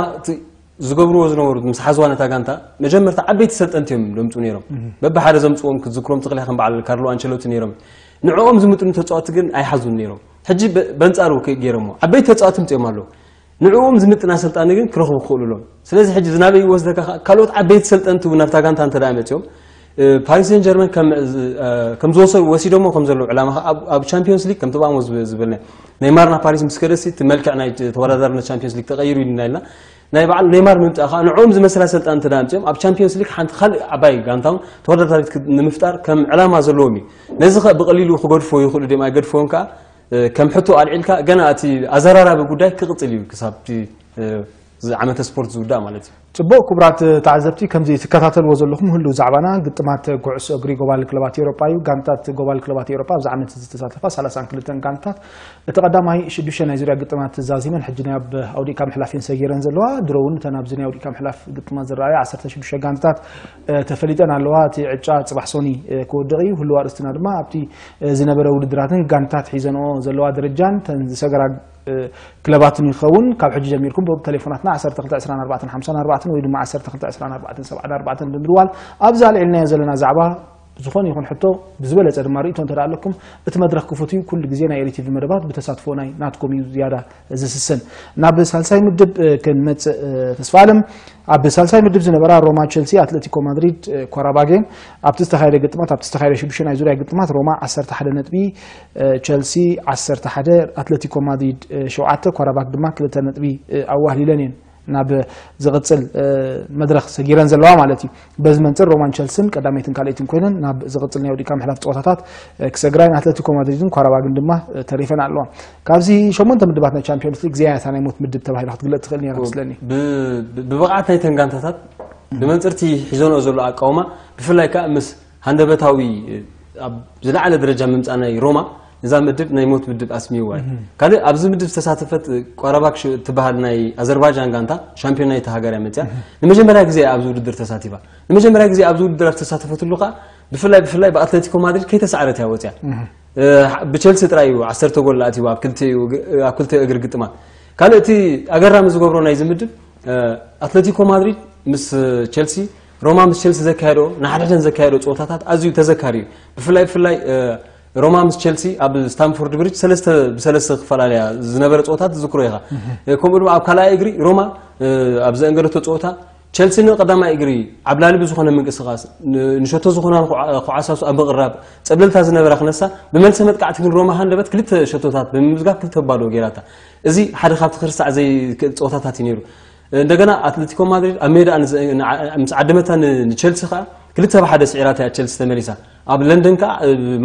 ዝገብርዎ ዝነበሩ ምስ ሓዝዋ ነታ ጋንታ መጀመርታ ዓበይቲ ሰልጠንቲ እዮም ዘምፅኡ ነይሮም በብሓደ ዘምፅዎም ክትዝክሮም ትኽእል ከም በዓል ካርሎ ኣንቸሎቲ ነይሮም ንዕኦም ዝምጥኑ ተፃወቲ ግን ኣይሓዙን ነይሮም ሕጂ በንፃሩ ገይሮሞ ዓበይቲ ተፃወቲ ምፅኦም ኣለዉ ንዕኦም ዝምጥን ኣሰልጣኒ ግን ክረኽቡ ክኽእሉ ኣለዎም። ስለዚ ሕጂ እዚ ናበይ ይወስደካ ከኣ ካልኦት ዓበይቲ ሰልጠንቲ እውን ናብታ ጋንታ እንተ ደኣ መጺኦም ፓሪስ ሴን ጀርመን ከም ዝወሰዱ ወሲዶሞ ከም ዘለዉ ዕላማ ከኣ ኣብ ቻምፒዮንስ ሊግ ከምቲ ብኣሞ ዝበልና ኔይማር ናብ ፓሪስ ምስ ከደሲ እቲ መልክዕ ናይ ተወዳዳርነት ቻምፒዮንስ ሊግ ተቐይሩ ኢልና ኢልና ናይ በዓል ኔይማር ምምጻእ ከኣ ንዕኦም ዝመስል ኣሰልጣኒ እንተ ደኣ መጺኦም ኣብ ቻምፒዮንስ ሊግ ሓንቲ ካልእ ዓባይ ጋንታ እውን ተወዳዳሪት ንምፍጣር ከም ዕላማ ዘለዎም እዩ። ነዚ ከ ብቐሊሉ ክገድፎ ይኽእሉ ድዮም ኣይገድፍዎን ከኣ ከም ሕቶ ኣልዒልካ ገና እቲ ኣዘራራቢ ጉዳይ ክቕፅል እዩ ክሳብ እቲ ዓመተ ስፖርት ዝውዳእ ማለት እዩ። ፅቡቕ። ክቡራት ተዓዘብቲ፣ ከምዚ ትከታተልዎ ዘለኹም ህሉው ዛዕባና ግጥማት ኩዕሶ እግሪ ጎባል ክለባት ኤውሮጳ እዩ። ጋንታት ጎባል ክለባት ኤውሮጳ ኣብዚ ዓመት ዝተሳተፋ ሰላሳን ክልተን ጋንታት እቲ ቀዳማይ ሽዱሽተ ናይ ዙርያ ግጥማት ዛዚመን ሕጂ ናይ ኣብ ኣውዲእካ ምሕላፍ እየን ሰጊረን ዘለዋ። ድሮ እውን እተን ኣብዚ ናይ ኣውዲእካ ምሕላፍ ግጥማት ዝረኣያ ዓሰርተ ሽዱሽተ ጋንታት ተፈሊጠን ኣለዋ። እቲ ዕጫ ፅባሕ ሶኒ ክወድቕ እዩ። ህሉው ኣርእስትና ድማ ኣብቲ ዝነበረ ውድድራትን ጋንታት ሒዘንኦ ዘለዋ ደረጃን ተን ዝሰገራ ክለባትን ይኸውን። ካብ ሕጂ ጀሚርኩም ብተሌፎናትና ዓሰርተ ክልተ ዕስራን ኣርባዕተን ሓምሳን ኣርባዕተን ወይ ድማ ዓሰርተ ክልተ ዕስራን ኣርባዕተን ሰብዓን ኣርባዕተን ብምድዋል ኣብዚ ኣልዒልናዮ ዘለና ዛዕባ ዝኾነ ይኹን ሕቶ ብዝበለፀ ድማ ርእቶ እንተ ኣለኩም እቲ መድረኽ ክፉት እዩ። ኩሉ ግዜ ናይ ኤሪቲቪ መደባት ብተሳትፎ ናይ ናትኩም እዩ ዝያዳ ዝስስን። ናብ ሳልሳይ ምድብ ክንመፅእ ተስፋ ኣለም። ኣብ ሳልሳይ ምድብ ዝነበራ ሮማ፣ ቸልሲ፣ ኣትለቲኮ ማድሪድ፣ ኮራባጌን ኣብቲ ዝተኻየደ ግጥማት ኣብቲ ዝተኻየደ ሽዱሽተ ናይ ዙርያ ግጥማት ሮማ ዓሰርተ ሓደ ነጥቢ፣ ቸልሲ ዓሰርተ ሓደ፣ ኣትለቲኮ ማድሪድ ሸውዓተ፣ ኮራባክ ድማ ክልተ ነጥቢ ኣዋህሊለን እየን ናብ ዝቕፅል መድረኽ ሰጊረን ዘለዋ ማለት እዩ። በዚ መንፅር ሮማን ቸልስን ቀዳመይትን ካልኣይትን ኮይነን ናብ ዝቕፅል ናይ ወዲካ ምሕላፍ ፀወታታት ክሰግራ እየን። ኣትለቲኮ ማድሪድን ኳራባግን ድማ ተሪፈን ኣለዋ። ካብዚ ሸሞንተ ምድባት ናይ ቻምፒዮንስ ሊግ እዚኣ እያ እታ ናይ ሞት ምድብ ተባሂላ ክትግለፅ ትኽእል ነይራ ትመስለኒ። ብብቕዓት ናይተን ጋንታታት ብመንፅርቲ ሒዞንኦ ዘሎ ኣቃውማ ብፍላይ ከዓ ምስ ሃንደበታዊ ኣብ ዝለዓለ ደረጃ ምምፃእ ናይ ሮማ እዛ ምድብ ናይ ሞት ምድብ ኣስሚዋ እዩ። ካልእ ኣብዚ ምድብ ዝተሳተፈት ቋራባክ ትበሃል ናይ ኣዘርባይጃን ጋንታ ሻምፒዮን ናይቲ ሃገር እያ መፅያ። ንመጀመርያ ግዜ ኣብዚ ውድድር ተሳቲፋ። ንመጀመርያ ግዜ ኣብዚ ውድድር ኣብ ዝተሳተፈትሉ ከዓ ብፍላይ ብፍላይ ብኣትለቲኮ ማድሪድ ከይተሳዕረት እያ ወፅያ። ብቸልሲ ጥራይ እዩ ዓሰርተ ጎል ኣትይዋ ኣብ ክልተ እግሪ ግጥማት። ካልእ እቲ ኣገራሚ ዝገብሮ ናይዚ ምድብ ኣትለቲኮ ማድሪድ ምስ ቸልሲ፣ ሮማ ምስ ቸልሲ ዘካየዶ ንሓድሕደን ዘካየዶ ፀወታታት ኣዝዩ ተዘካሪ እዩ። ብፍላይ ብፍላይ ሮማ ምስ ቸልሲ ኣብ ስታምፎርድ ብሪጅ ሰለስተ ብሰለስተ ክፈላለያ ዝነበረ ፀወታት ትዝክሮ ኢኻ። ከምኡ ድማ ኣብ ካልኣይ እግሪ ሮማ ኣብ ዘእንገደቶ ፀወታ ቸልሲ ንቀዳማይ እግሪ ዓብላሊ ብዝኾነ ምንቅስቃስ ንሸቶ ዝኾናን ኩዓሳሱ ኣብ ምቕራብ ፀብለልታ ዝነበራ ክነሳ ብመልሰ መጥቃዕቲ ግን ሮማ ሃንደበት ክልተ ሸቶታት ብምምዝጋብ ክልተ ባዶ ገይራታ። እዚ ሓደ ካብቲ ክርስታዕ ዘይክእል ፀወታታት እዩ ነይሩ። እንደገና ኣትለቲኮ ማድሪድ ኣብ ሜዳ ምስ ዓደመታ ንቸልሲ ከዓ ክልተ ብሓደ ስዒራታ እያ ቸልሲ ተመሊሳ። ኣብ ለንደን ከዓ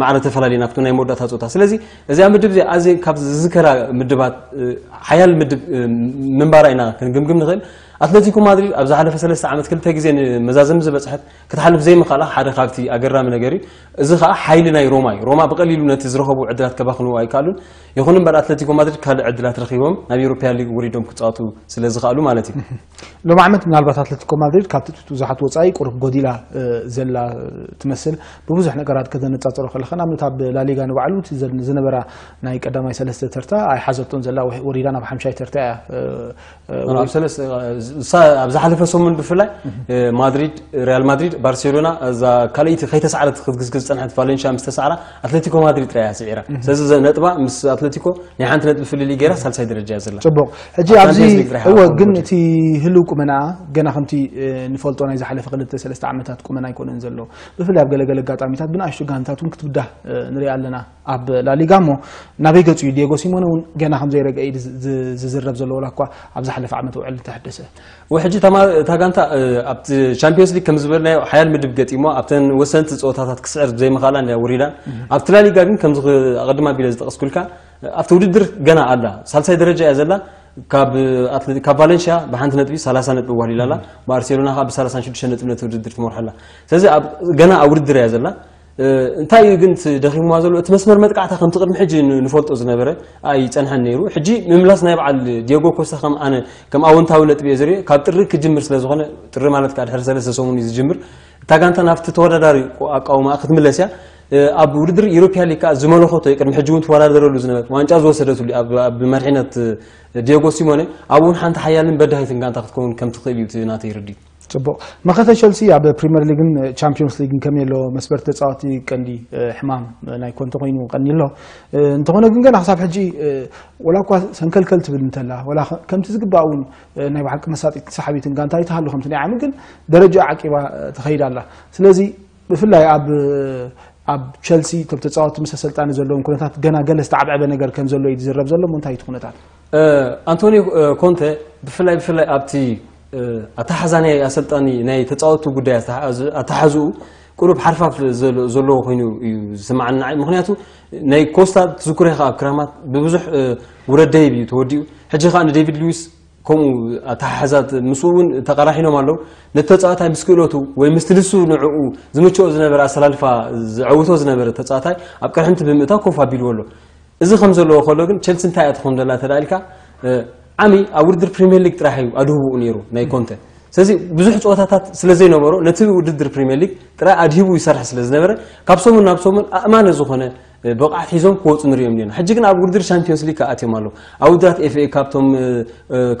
ማዕረ ተፈላለየ ናብቲ ናይ መወዳእታ ፀወታ። ስለዚ እዚኣ ምድብ እዚኣ ኣዝየ ካብ ዝዝከራ ምድባት ሓያል ምድብ ምንባራ ኢና ክንግምግም ንኽእል። ኣትለቲኮ ማድሪድ ኣብ ዝሓለፈ ሰለስተ ዓመት ክልተ ግዜ ንመዛዘሚ ዝበፅሐት ክትሓልፍ ዘይምኽኣላ ሓደ ካብቲ ኣገራሚ ነገር እዩ። እዚ ከዓ ሓይሊ ናይ ሮማ እዩ። ሮማ ብቐሊሉ ነቲ ዝረኸቡ ዕድላት ከባኽንዎ ኣይከኣሉን። ይኹን እምበር ኣትለቲኮ ማድሪድ ካልእ ዕድላት ረኺቦም ናብ ኤውሮፓ ሊግ ውሪዶም ክፃወቱ ስለ ዝኽኣሉ ማለት እዩ። ሎም ዓመት ምናልባት ኣትለቲኮ ማድሪድ ካብ ትፅቢት ብዙሓት ወፃኢ ቁሩብ ጎዲላ ዘላ ትመስል። ብብዙሕ ነገራት ከተነፃፅሮ ከለኻ ንኣብነት ኣብ ላሊጋ ንባዕሉ ዝነበራ ናይ ቀዳማይ ሰለስተ ተርታ ኣይሓዘቶን ዘላ፣ ወሪዳ ናብ ሓምሻይ ተርታ እያ። ኣብ ዝሓለፈ ሰሙን ብፍላይ ማድሪድ፣ ሪያል ማድሪድ፣ ባርሴሎና እዛ ካልኣይቲ ከይተሳዕረት ክትግዝግዝ ዝፀንሐት ቫሌንሽያ ምስ ተሳዕራ ኣትለቲኮ ማድሪድ ጥራይ እያ ስዒራ። ስለዚ ነጥባ ምስ ኣትለቲኮ ናይ ሓንቲ ነጥቢ ፍልልይ ገይራ ሳልሳይ ደረጃ እያ ዘላ። ፅቡቕ። ሕጂ ኣብዚ እወ፣ ግን እቲ ህልው ቁመና ገና ከምቲ ንፈልጦ ናይ ዝሓለፈ ክልተ ሰለስተ ዓመታት ቁመና ኣይኮነን ዘሎ። ብፍላይ ኣብ ገለገለ ኣጋጣሚታት ብንኣሽቱ ጋንታት እውን ክትብዳህ ንሪኣ ኣለና። ኣብ ላሊጋ እሞ ናበይ ገጹ እዩ? ዲየጎ ሲሞነ እውን ገና ከም ዘይረገ እዩ ዝዝረብ ዘሎ፣ ወላ እኳ ኣብ ዝሓለፈ ዓመት ውዕል እንተሐደሰ። ወሕጂ እታ ጋንታ ኣብቲ ቻምፒዮንስ ሊግ ከም ዝበልናዮ ሓያል ምድብ ገጢሞ ኣብተን ወሰንቲ ፀወታታት ክስዕር ዘይምኽኣላ እንድያ ውሪዳ። ኣብቲ ላሊጋ ግን ከምዚ ኣቐድም ኣቢለ ዝጠቐስኩልካ ኣብቲ ውድድር ገና ኣላ። ሳልሳይ ደረጃ እያ ዘላ። ካብ ቫለንሽያ ብሓንቲ ነጥቢ ሰላሳ ነጥቢ ዋሊላ ኣላ። ባርሴሎና ከዓ ብሰላሳን ሽዱሽተ ነጥቢ ነቲ ውድድር ትመርሖ ኣላ። ስለዚ ገና ኣብ ውድድር እያ ዘላ። እንታይ እዩ ግን ደኺምዋ ዘሎ? እቲ መስመር መጥቃዕታ ከምቲ ቅድሚ ሕጂ ንፈልጦ ዝነበረ ኣይጸንሐን ነይሩ። ሕጂ ምምላስ ናይ በዓል ዲዮጎ ኮስታ ከም ኣነ ከም ኣወንታዊ ነጥቢ እየ ዝሪኦ። ካብ ጥሪ ክጅምር ስለ ዝኾነ ጥሪ ማለት ከዓ ድሕሪ ሰለስተ ሰሙን እዩ ዝጅምር። እታ ጋንታ ናብቲ ተወዳዳሪ ኣቃውማኣ ክትምለስ እያ። ኣብ ውድድር ኢሮፕያ ሊግ ከዓ ዝመለኸቶ እዩ። ቅድሚ ሕጂ እውን ትወዳደረሉ ዝነበረት ዋንጫ ዝወሰደትሉ ኣብ መሪሕነት ዲዮጎ ሲሞኔ ኣብኡ እውን ሓንቲ ሓያልን በዳሂትን ጋንታ ክትከውን ከም ትኽእል እዩ እቲ ናተይ ርድኢት። ፅቡቕ። መኸተ ቸልሲ ኣብ ፕሪምየር ሊግን ቻምፒዮንስ ሊግን ከመይ ኣሎ? መስበርቲ ተፃወቲ ቀንዲ ሕማም ናይ ኮንተ ኮይኑ ቀኒ ኣሎ። እንተኾነ ግን ገና ክሳብ ሕጂ ወላ እኳ ሰንከልከል ትብል እንተላ፣ ወላ ከምቲ ዝግባእ እውን ናይ ብሓቂ መሳጢትን ሰሓቢትን ጋንታ ኣይትሃሉ ከምቲ ናይ ዓሚ፣ ግን ደረጃ ዓቂባ ትኸይድ ኣላ። ስለዚ ብፍላይ ኣብ ኣብ ቸልሲ እቶም ተፃወቲ ምስ ኣሰልጣኒ ዘለዎም ኩነታት ገና ገለ ዝተዓብዐበ ነገር ከም ዘሎ እዩ ዝዝረብ ዘሎ። እሞ እንታይ እዩ እቲ ኩነታት? ኣንቶኒዮ ኮንተ ብፍላይ ብፍላይ ኣብቲ ኣተሓዛ ናይ ኣሰልጣኒ ናይ ተፃወቱ ጉዳይ ኣተሓዝኡ ቁሩብ ሓርፋፍ ዘሎ- ዘለዎ ኮይኑ እዩ ዝስምዓኒ ንዓይ። ምኽንያቱ ናይ ኮስታ ትዝክሮ ኢኻ ኣብ ክራማት ብብዙሕ እ፣ ውረድ ደይብ እዩ ተወዲኡ። ሕጂ ኸዓ ንዴቪድ ሉዊስ ከምኡ ኣተሓሕዛት ምስኡ እውን ተቐራሒኖም ኣለዉ። ነቲ ተጻዋታይ ምስ ክእለቱ ወይ ምስቲ ንሱ ንዕኡ ዝምችኦ ዝነበረ ኣሰላልፋ ዝዕውቶ ዝነበረ ተጻዋታይ ኣብ ቅርሕንቲ ብምእታው ኮፍ ኣቢልዎ ኣሎ። እዚ ከም ዘለዎ ከሎ ግን ቸልሲ እንታይ እያ ትኾን ዘላ ተዳኢልካ ዓሚ ኣብ ውድድር ፕሪምየር ሊግ ጥራሕ እዩ ኣድህቡኡ ነይሩ ናይ ኮንተ። ስለዚ ብዙሕ ፀወታታት ስለ ዘይነበሮ ነቲ ውድድር ፕሪምየር ሊግ ጥራይ ኣድሂቡ ይሰርሕ ስለ ዝነበረ ካብ ሰሙን ናብ ሰሙን ኣእማነ ዝኾነ ብቕዓት ሒዞም ክወፁ ንሪኦም ኔርና። ሕጂ ግን ኣብ ውድድር ሻምፒዮንስ ሊግ ከኣትዮም ኣለዉ። ኣብ ውድድራት ኤፍኤ ካብቶም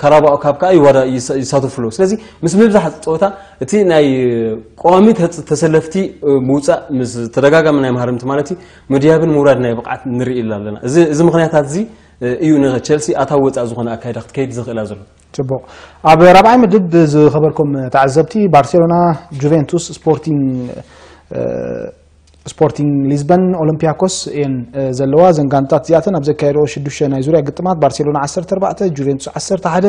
ካራባኦ ካብ ከዓ ይሳተፉ ኣለዉ። ስለዚ ምስ ምብዛሕ ፀወታ እቲ ናይ ቀዋሚ ተሰለፍቲ ምውፃእ ምስ ተደጋጋሚ ናይ መሃርምቲ ማለት እዩ ምድያብን ምውራድ ናይ ብቕዓት ንርኢ ኣለና። እዚ ምክንያታት እዚ እዩ ንቸልሲ ኣታዊ ወፃኢ ዝኾነ ኣካይዳ ክትከይድ ዘኽእላ ዘሎ። ፅቡቕ። ኣብ ራብዓይ ምድብ ዝኸበርኩም ተዓዘብቲ፣ ባርሴሎና፣ ጁቬንቱስ፣ ስፖርቲንግ ስፖርቲንግ ሊዝበን፣ ኦሎምፒያኮስ እየን ዘለዋ። እዘን ጋንታት እዚኣተን ኣብ ዘካየድኦ ሽዱሽተ ናይ ዙርያ ግጥማት ባርሴሎና ዓሰርተ ኣርባዕተ፣ ጁቬንቱስ ዓሰርተ ሓደ፣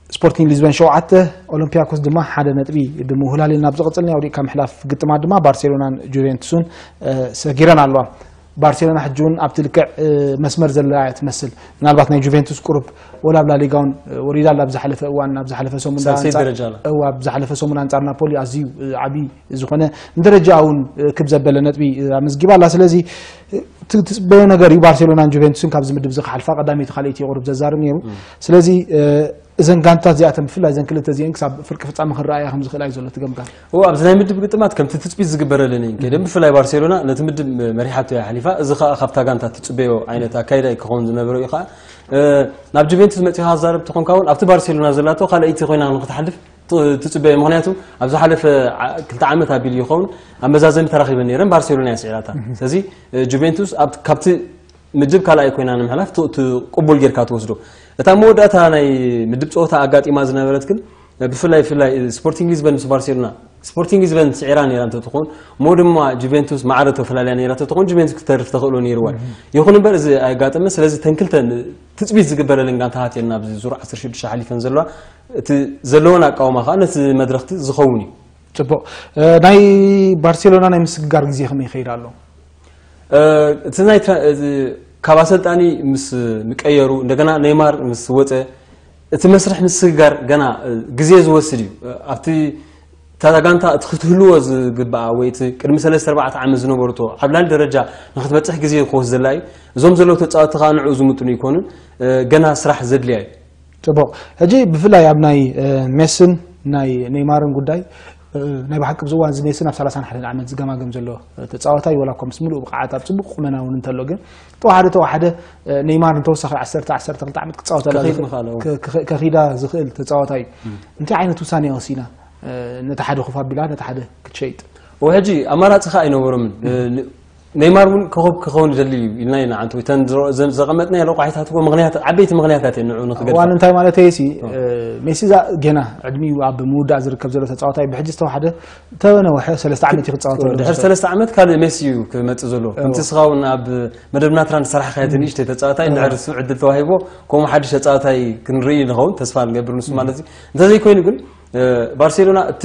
ስፖርቲንግ ሊዝበን ሸውዓተ፣ ኦሎምፒያኮስ ድማ ሓደ ነጥቢ ብምውህላል ናብ ዝቕፅል ናይ ኣውዲቕካ ምሕላፍ ግጥማት ድማ ባርሴሎናን ጁቬንቱስን ሰጊረን ኣለዋ። ባርሴሎና ሕጂ እውን ኣብቲ ልክዕ መስመር ዘላ እያ ትመስል። ምናልባት ናይ ጁቬንቱስ ቁሩብ ወላ ኣብ ላሊጋ እውን ወሪዳ ኣብ ዝሓለፈ እዋን ኣብ ዝሓለፈ ሰሙን ሳልሰይ ደረጃ ኣላ። እዋ ኣብ ዝሓለፈ ሰሙን ኣንጻር ናፖሊ ኣዝዩ ዓቢ ዝኾነ ንደረጃ እውን ክብ ዘበለ ነጥቢ ኣመዝጊባ ኣላ። ስለዚ ትፅበዮ ነገር እዩ። ባርሴሎናን ጁቬንቱስን ካብዚ ምድብ እዚ ክሓልፋ ቀዳመይቲ ካልኣይቲ ቁሩብ ዘዛርብ ነይሩ። ስለዚ እዘን ጋንታት እዚኣተን ብፍላይ እዘን ክልተ እዚአን ክሳብ ፍርቂ ፍጻመ ክንረኣያ ከም ዝኽእላ እዩ ዘሎ ትገምጋም። እዎ ኣብዚ ናይ ምድብ ግጥማት ከምቲ ትፅቢት ዝግበረለን እየን ከይደን ብፍላይ ባርሴሎና ነቲ ምድብ መሪሓቶ እያ ሓሊፋ። እዚ ከዓ ካብታ ጋንታ ትፅበዮ ዓይነት ኣካይዳ እዩ ክኸውን ዝነበሮ እዩ ከዓ ናብ ጁቬንቱስ መፂኻ ክዛረብ ተኾንካ እውን ኣብቲ ባርሴሎና ዘላቶ ካልኣይቲ ኮይና ንክትሓልፍ ትፅበዮ። ምክንያቱ ኣብ ዝሓለፈ ክልተ ዓመት ኣቢሉ ይኸውን ኣብ መዛዘሚ ተራኺበን ነይረን ባርሴሎና እያ ስዒራታ። ስለዚ ጁቬንቱስ ካብቲ ምድብ ካልኣይ ኮይና ንምሕላፍ እቲ ቅቡል ጌርካ ትወስዶ። እታ መወዳእታ ናይ ምድብ ፀወታ ኣጋጢማ ዝነበረት ግን ብፍላይ ብፍላይ ስፖርቲንግ ሊዝበን ምስ ባርሴሎና ስፖርቲንግ ሊዝበን ስዒራ ነይራ እንተትኾን እሞ ድማ ጁቬንቱስ ማዕረ ተፈላለያ ነይራ እንተትኾን ጁቬንቱስ ክተርፍ ተኽእሎ ነይርዋ። ይኹን እምበር እዚ ኣየጋጠመ። ስለዚ ተን ክልተ ትፅቢት ዝግበረለን ጋንታታት እየን ናብዚ ዙር ዓሰርተ ሽዱሽተ ሓሊፈን ዘለዋ። እቲ ዘለወን ኣቃውማ ከዓ ነቲ መድረኽቲ ዝኸውን እዩ። ፅቡቕ። ናይ ባርሴሎና ናይ ምስግጋር ግዜ ከመይ ይኸይድ ኣሎ? እቲ ናይ ካብ ኣሰልጣኒ ምስ ምቀየሩ እንደገና ኔይማር ምስ ወፀ እቲ መስርሕ ምስግጋር ገና ግዜ ዝወስድ እዩ። ኣብቲ እታ ጋንታ እቲ ክትህልዎ ዝግብኣ ወይ እቲ ቅድሚ ሰለስተ ኣርባዕተ ዓመት ዝነበርቶ ዓብላሊ ደረጃ ንክትበፅሕ ግዜ ክወስደላ እዩ። እዞም ዘለዉ ተፃወትቲ ከዓ ንዕኡ ዝምጥኑ ኣይኮኑን። ገና ስራሕ ዘድልያ እዩ። ፅቡቕ። ሕጂ ብፍላይ ኣብ ናይ ሜስን ናይ ኔይማርን ጉዳይ ናይ ብሓቂ ኣብዚ እዋን እዚ ሜሲ ናብ ሰላሳን ሓደን ዓመት ዝገማገም ዘሎ ተፃዋታይ ወላ እኳ ምስ ምሉእ ብቕዓት ኣብ ፅቡቕ ቁመና እውን እንተሎ ግን ተዋሓደ ተዋሓደ ኔይማር ንተወሳኺ ዓሰርተ ዓሰርተ ክልተ ዓመት ክፃወተላ ከኺድ ዝኽእል- ምኻል፣ እዎ። ከ- ከ- ከኺዳ ዝኽእል ተፃዋታይ እዩ። እንታይ ዓይነት ውሳኔ ወሲና ነቲ ሓደ ኮፍ ኣቢላ ነቲ ሓደ ክትሸይጥ? ወሕጂ ኣማራፂ ከዓ ኣይነበሮምን። ኔይማር እውን ኮኸብ ክኸውን ይደሊ እዩ ኢልና ኢና። ዓንተ እተን ዝረ- ዘ- ዘቐመጥናዮ ረቋሒታት እኮ ምኽንያት ዓበይቲ ምኽንያታት እየን ንዕኡ ንክገድፋ። እዋን እንታይ ማለት እየ ሲ ሜሲ ዛ ገና ዕድሚኡ ኣብ ምውዳእ ዝርከብ ዘሎ ተፃዋታይ ብሕጂ ዝተዋሓደ ተነውሐ ሰለስተ ዓመት እዩ ክፃወት ዘሎ። ድሕሪ ሰለስተ ዓመት ካልእ ሜሲ እዩ ክመፅእ ዘለዎ። ከምቲ እስኻ እውን ኣብ መደብና ትራንስ ሰራሕካዮ እቲ ንእሽተይ ተፃዋታይ እንድሕር እሱ ዕድል ተዋሂቦ ከምኡ ሓድሽ ተፃዋታይ ክንርኢ ንኸውን ተስፋ ንገብር። ንሱ ማለት እዩ። እንተዘይኮይኑ ግን ባርሴሎና እቲ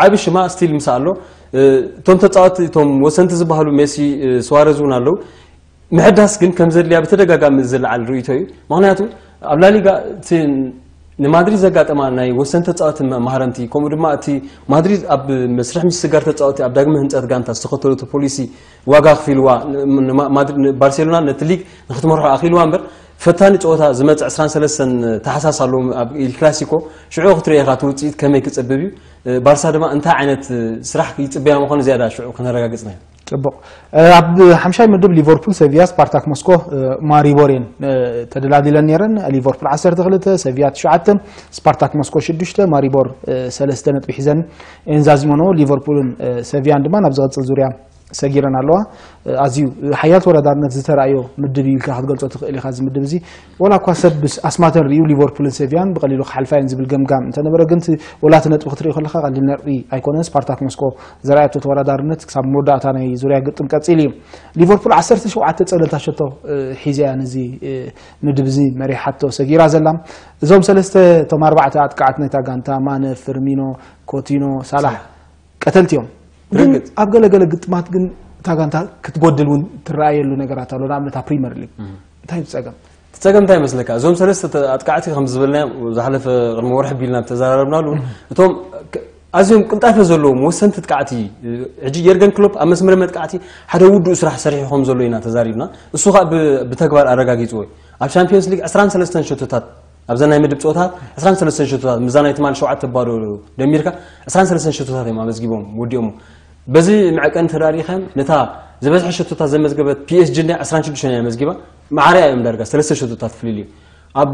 ዓቢ ሽማ ስቲል ምሳ ኣሎ። እቶም ተፃወቲ እቶም ወሰንቲ ዝበሃሉ ሜሲ፣ ስዋረዝ እውን ኣለዉ። ምሕዳስ ግን ከም ዘድልያ ብተደጋጋሚ ዝለዓል ርእይቶ እዩ። ምክንያቱ ኣብ ላሊጋ እቲ ንማድሪድ ዘጋጠማ ናይ ወሰንቲ ተፃወቲ ማህረምቲ ከምኡ ድማ እቲ ማድሪድ ኣብ መስርሕ ምስግጋር ተፃወቲ ኣብ ዳግመ ህንፀት ጋንታ ዝተኸተለቶ ፖሊሲ ዋጋ ኣኽፊልዋ። ባርሴሎና ነቲ ሊግ ንክትመርሖ ኣኽኢልዋ እምበር ፈታኒ ፀወታ ዝመፅእ ዕስራን ሰለስተን ታሕሳስ ኣለዎም ኣብ ኢል ክላሲኮ። ሽዑ ክትርኢ ኢኻ እቲ ውፅኢት ከመይ ክፅብብ እዩ። ባርሳ ድማ እንታይ ዓይነት ስራሕ ይፅበያ ምዃኑ ዝያዳ ሽዑ ክነረጋግፅ ኢና። ፅቡቕ። ኣብ ሓምሻይ ምድብ ሊቨርፑል፣ ሰቪያ፣ ስፓርታክ ሞስኮ፣ ማሪቦር እየን ተደላዲለን ነይረን። ሊቨርፑል ዓሰርተ ክልተ፣ ሰቪያ ትሽዓተ፣ ስፓርታክ ሞስኮ ሽዱሽተ፣ ማሪቦር ሰለስተ ነጥቢ ሒዘን እየን ዛዚሞንኦ። ሊቨርፑልን ሰቪያን ድማ ናብ ዝቐፅል ዙርያ ሰጊረን ኣለዋ። ኣዝዩ ሓያል ተወዳዳርነት ዝተራእዮ ምድብ እዩ ኢልካ ክትገልፆ ትኽእል ኢኻ። እዚ ምድብ እዚ ወላ እኳ ሰብ ኣስማተን ርእዩ ሊቨርፑልን ሰቪያን ብቐሊሉ ክሓልፋ እየን ዝብል ገምጋም እንተነበረ ግን ወላ እቲ ነጥቢ ክትርኢ ከለካ ቀሊል ነጥቢ ኣይኮነን። ስፓርታክ ሞስኮ ዘርኣየቶ ተወዳዳርነት ክሳብ መወዳእታ ናይ ዙርያ ግጥም ቀፂሉ እዩ። ሊቨርፑል ዓሰርተ ሸውዓተ ፀለልታ ሸቶ ሒዘ እያ ነዚ ምድብ እዚ መሪሓቶ ሰጊራ ዘላ። እዞም ሰለስተ እቶም ኣርባዕተ ኣጥቃዓት ናይታ ጋንታ ማነ፣ ፍርሚኖ፣ ኮቲኖ፣ ሳላሕ ቀተልቲ እዮም። ግን ርግጥ። ኣብ ገለገለ ግጥማት ግን እታ ጋንታ ክትጎድል እውን ትረኣየሉ ነገራት ኣሎ። ንኣብነት ኣብ ፕሪምየር ሊግ እንታይ እዩ ጸገም? እቲ ጸገም እንታይ ይመስለካ? እዞም ሰለስተ ተ- ኣጥቃዕቲ ከም ዝበልናዮ ዝሓለፈ ቅድሚ ወርሒ ቢልና ተዘራረብናሉ። እቶም ክ- ኣዝዮም ቅልጣፈ ዘለዎም ወሰንቲ ኣጥቃዕቲ፣ ሕጂ የርገን ክሎፕ ኣብ መስመር መጥቃዕቲ ሓደ ውዱእ ስራሕ ሰሪሑ ከም ዘሎ ኢና ተዛሪብና። እሱ ከዓ ብ- ብተግባር ኣረጋጊፅዎ እዩ። ኣብ ሻምፒዮንስ ሊግ ዕስራን ሰለስተን ሸቶታት ኣብዛ ናይ ምድብ ፀወታት ዕስራን ሰለስተን ሸቶታት ምዛ ናይ ትማሊ ሸውዓተ ባዶ ደሚርካ ዕስራን ሰለስተን ሸቶታት እዮም ኣመዝጊቦም ወዲኦም። በዚ መዐቀኒ ተዳሪኸም ነታ ዝበዝሐ ሸቶታት ዘመዝገበት ፒኤስጂ እንዳ ዕስራን ሽዱሽተን እያ መዝጊባ። ማዕርያ እዮም ዳርጋ ሰለስተ ሸቶታት ፍልልዩ ኣብ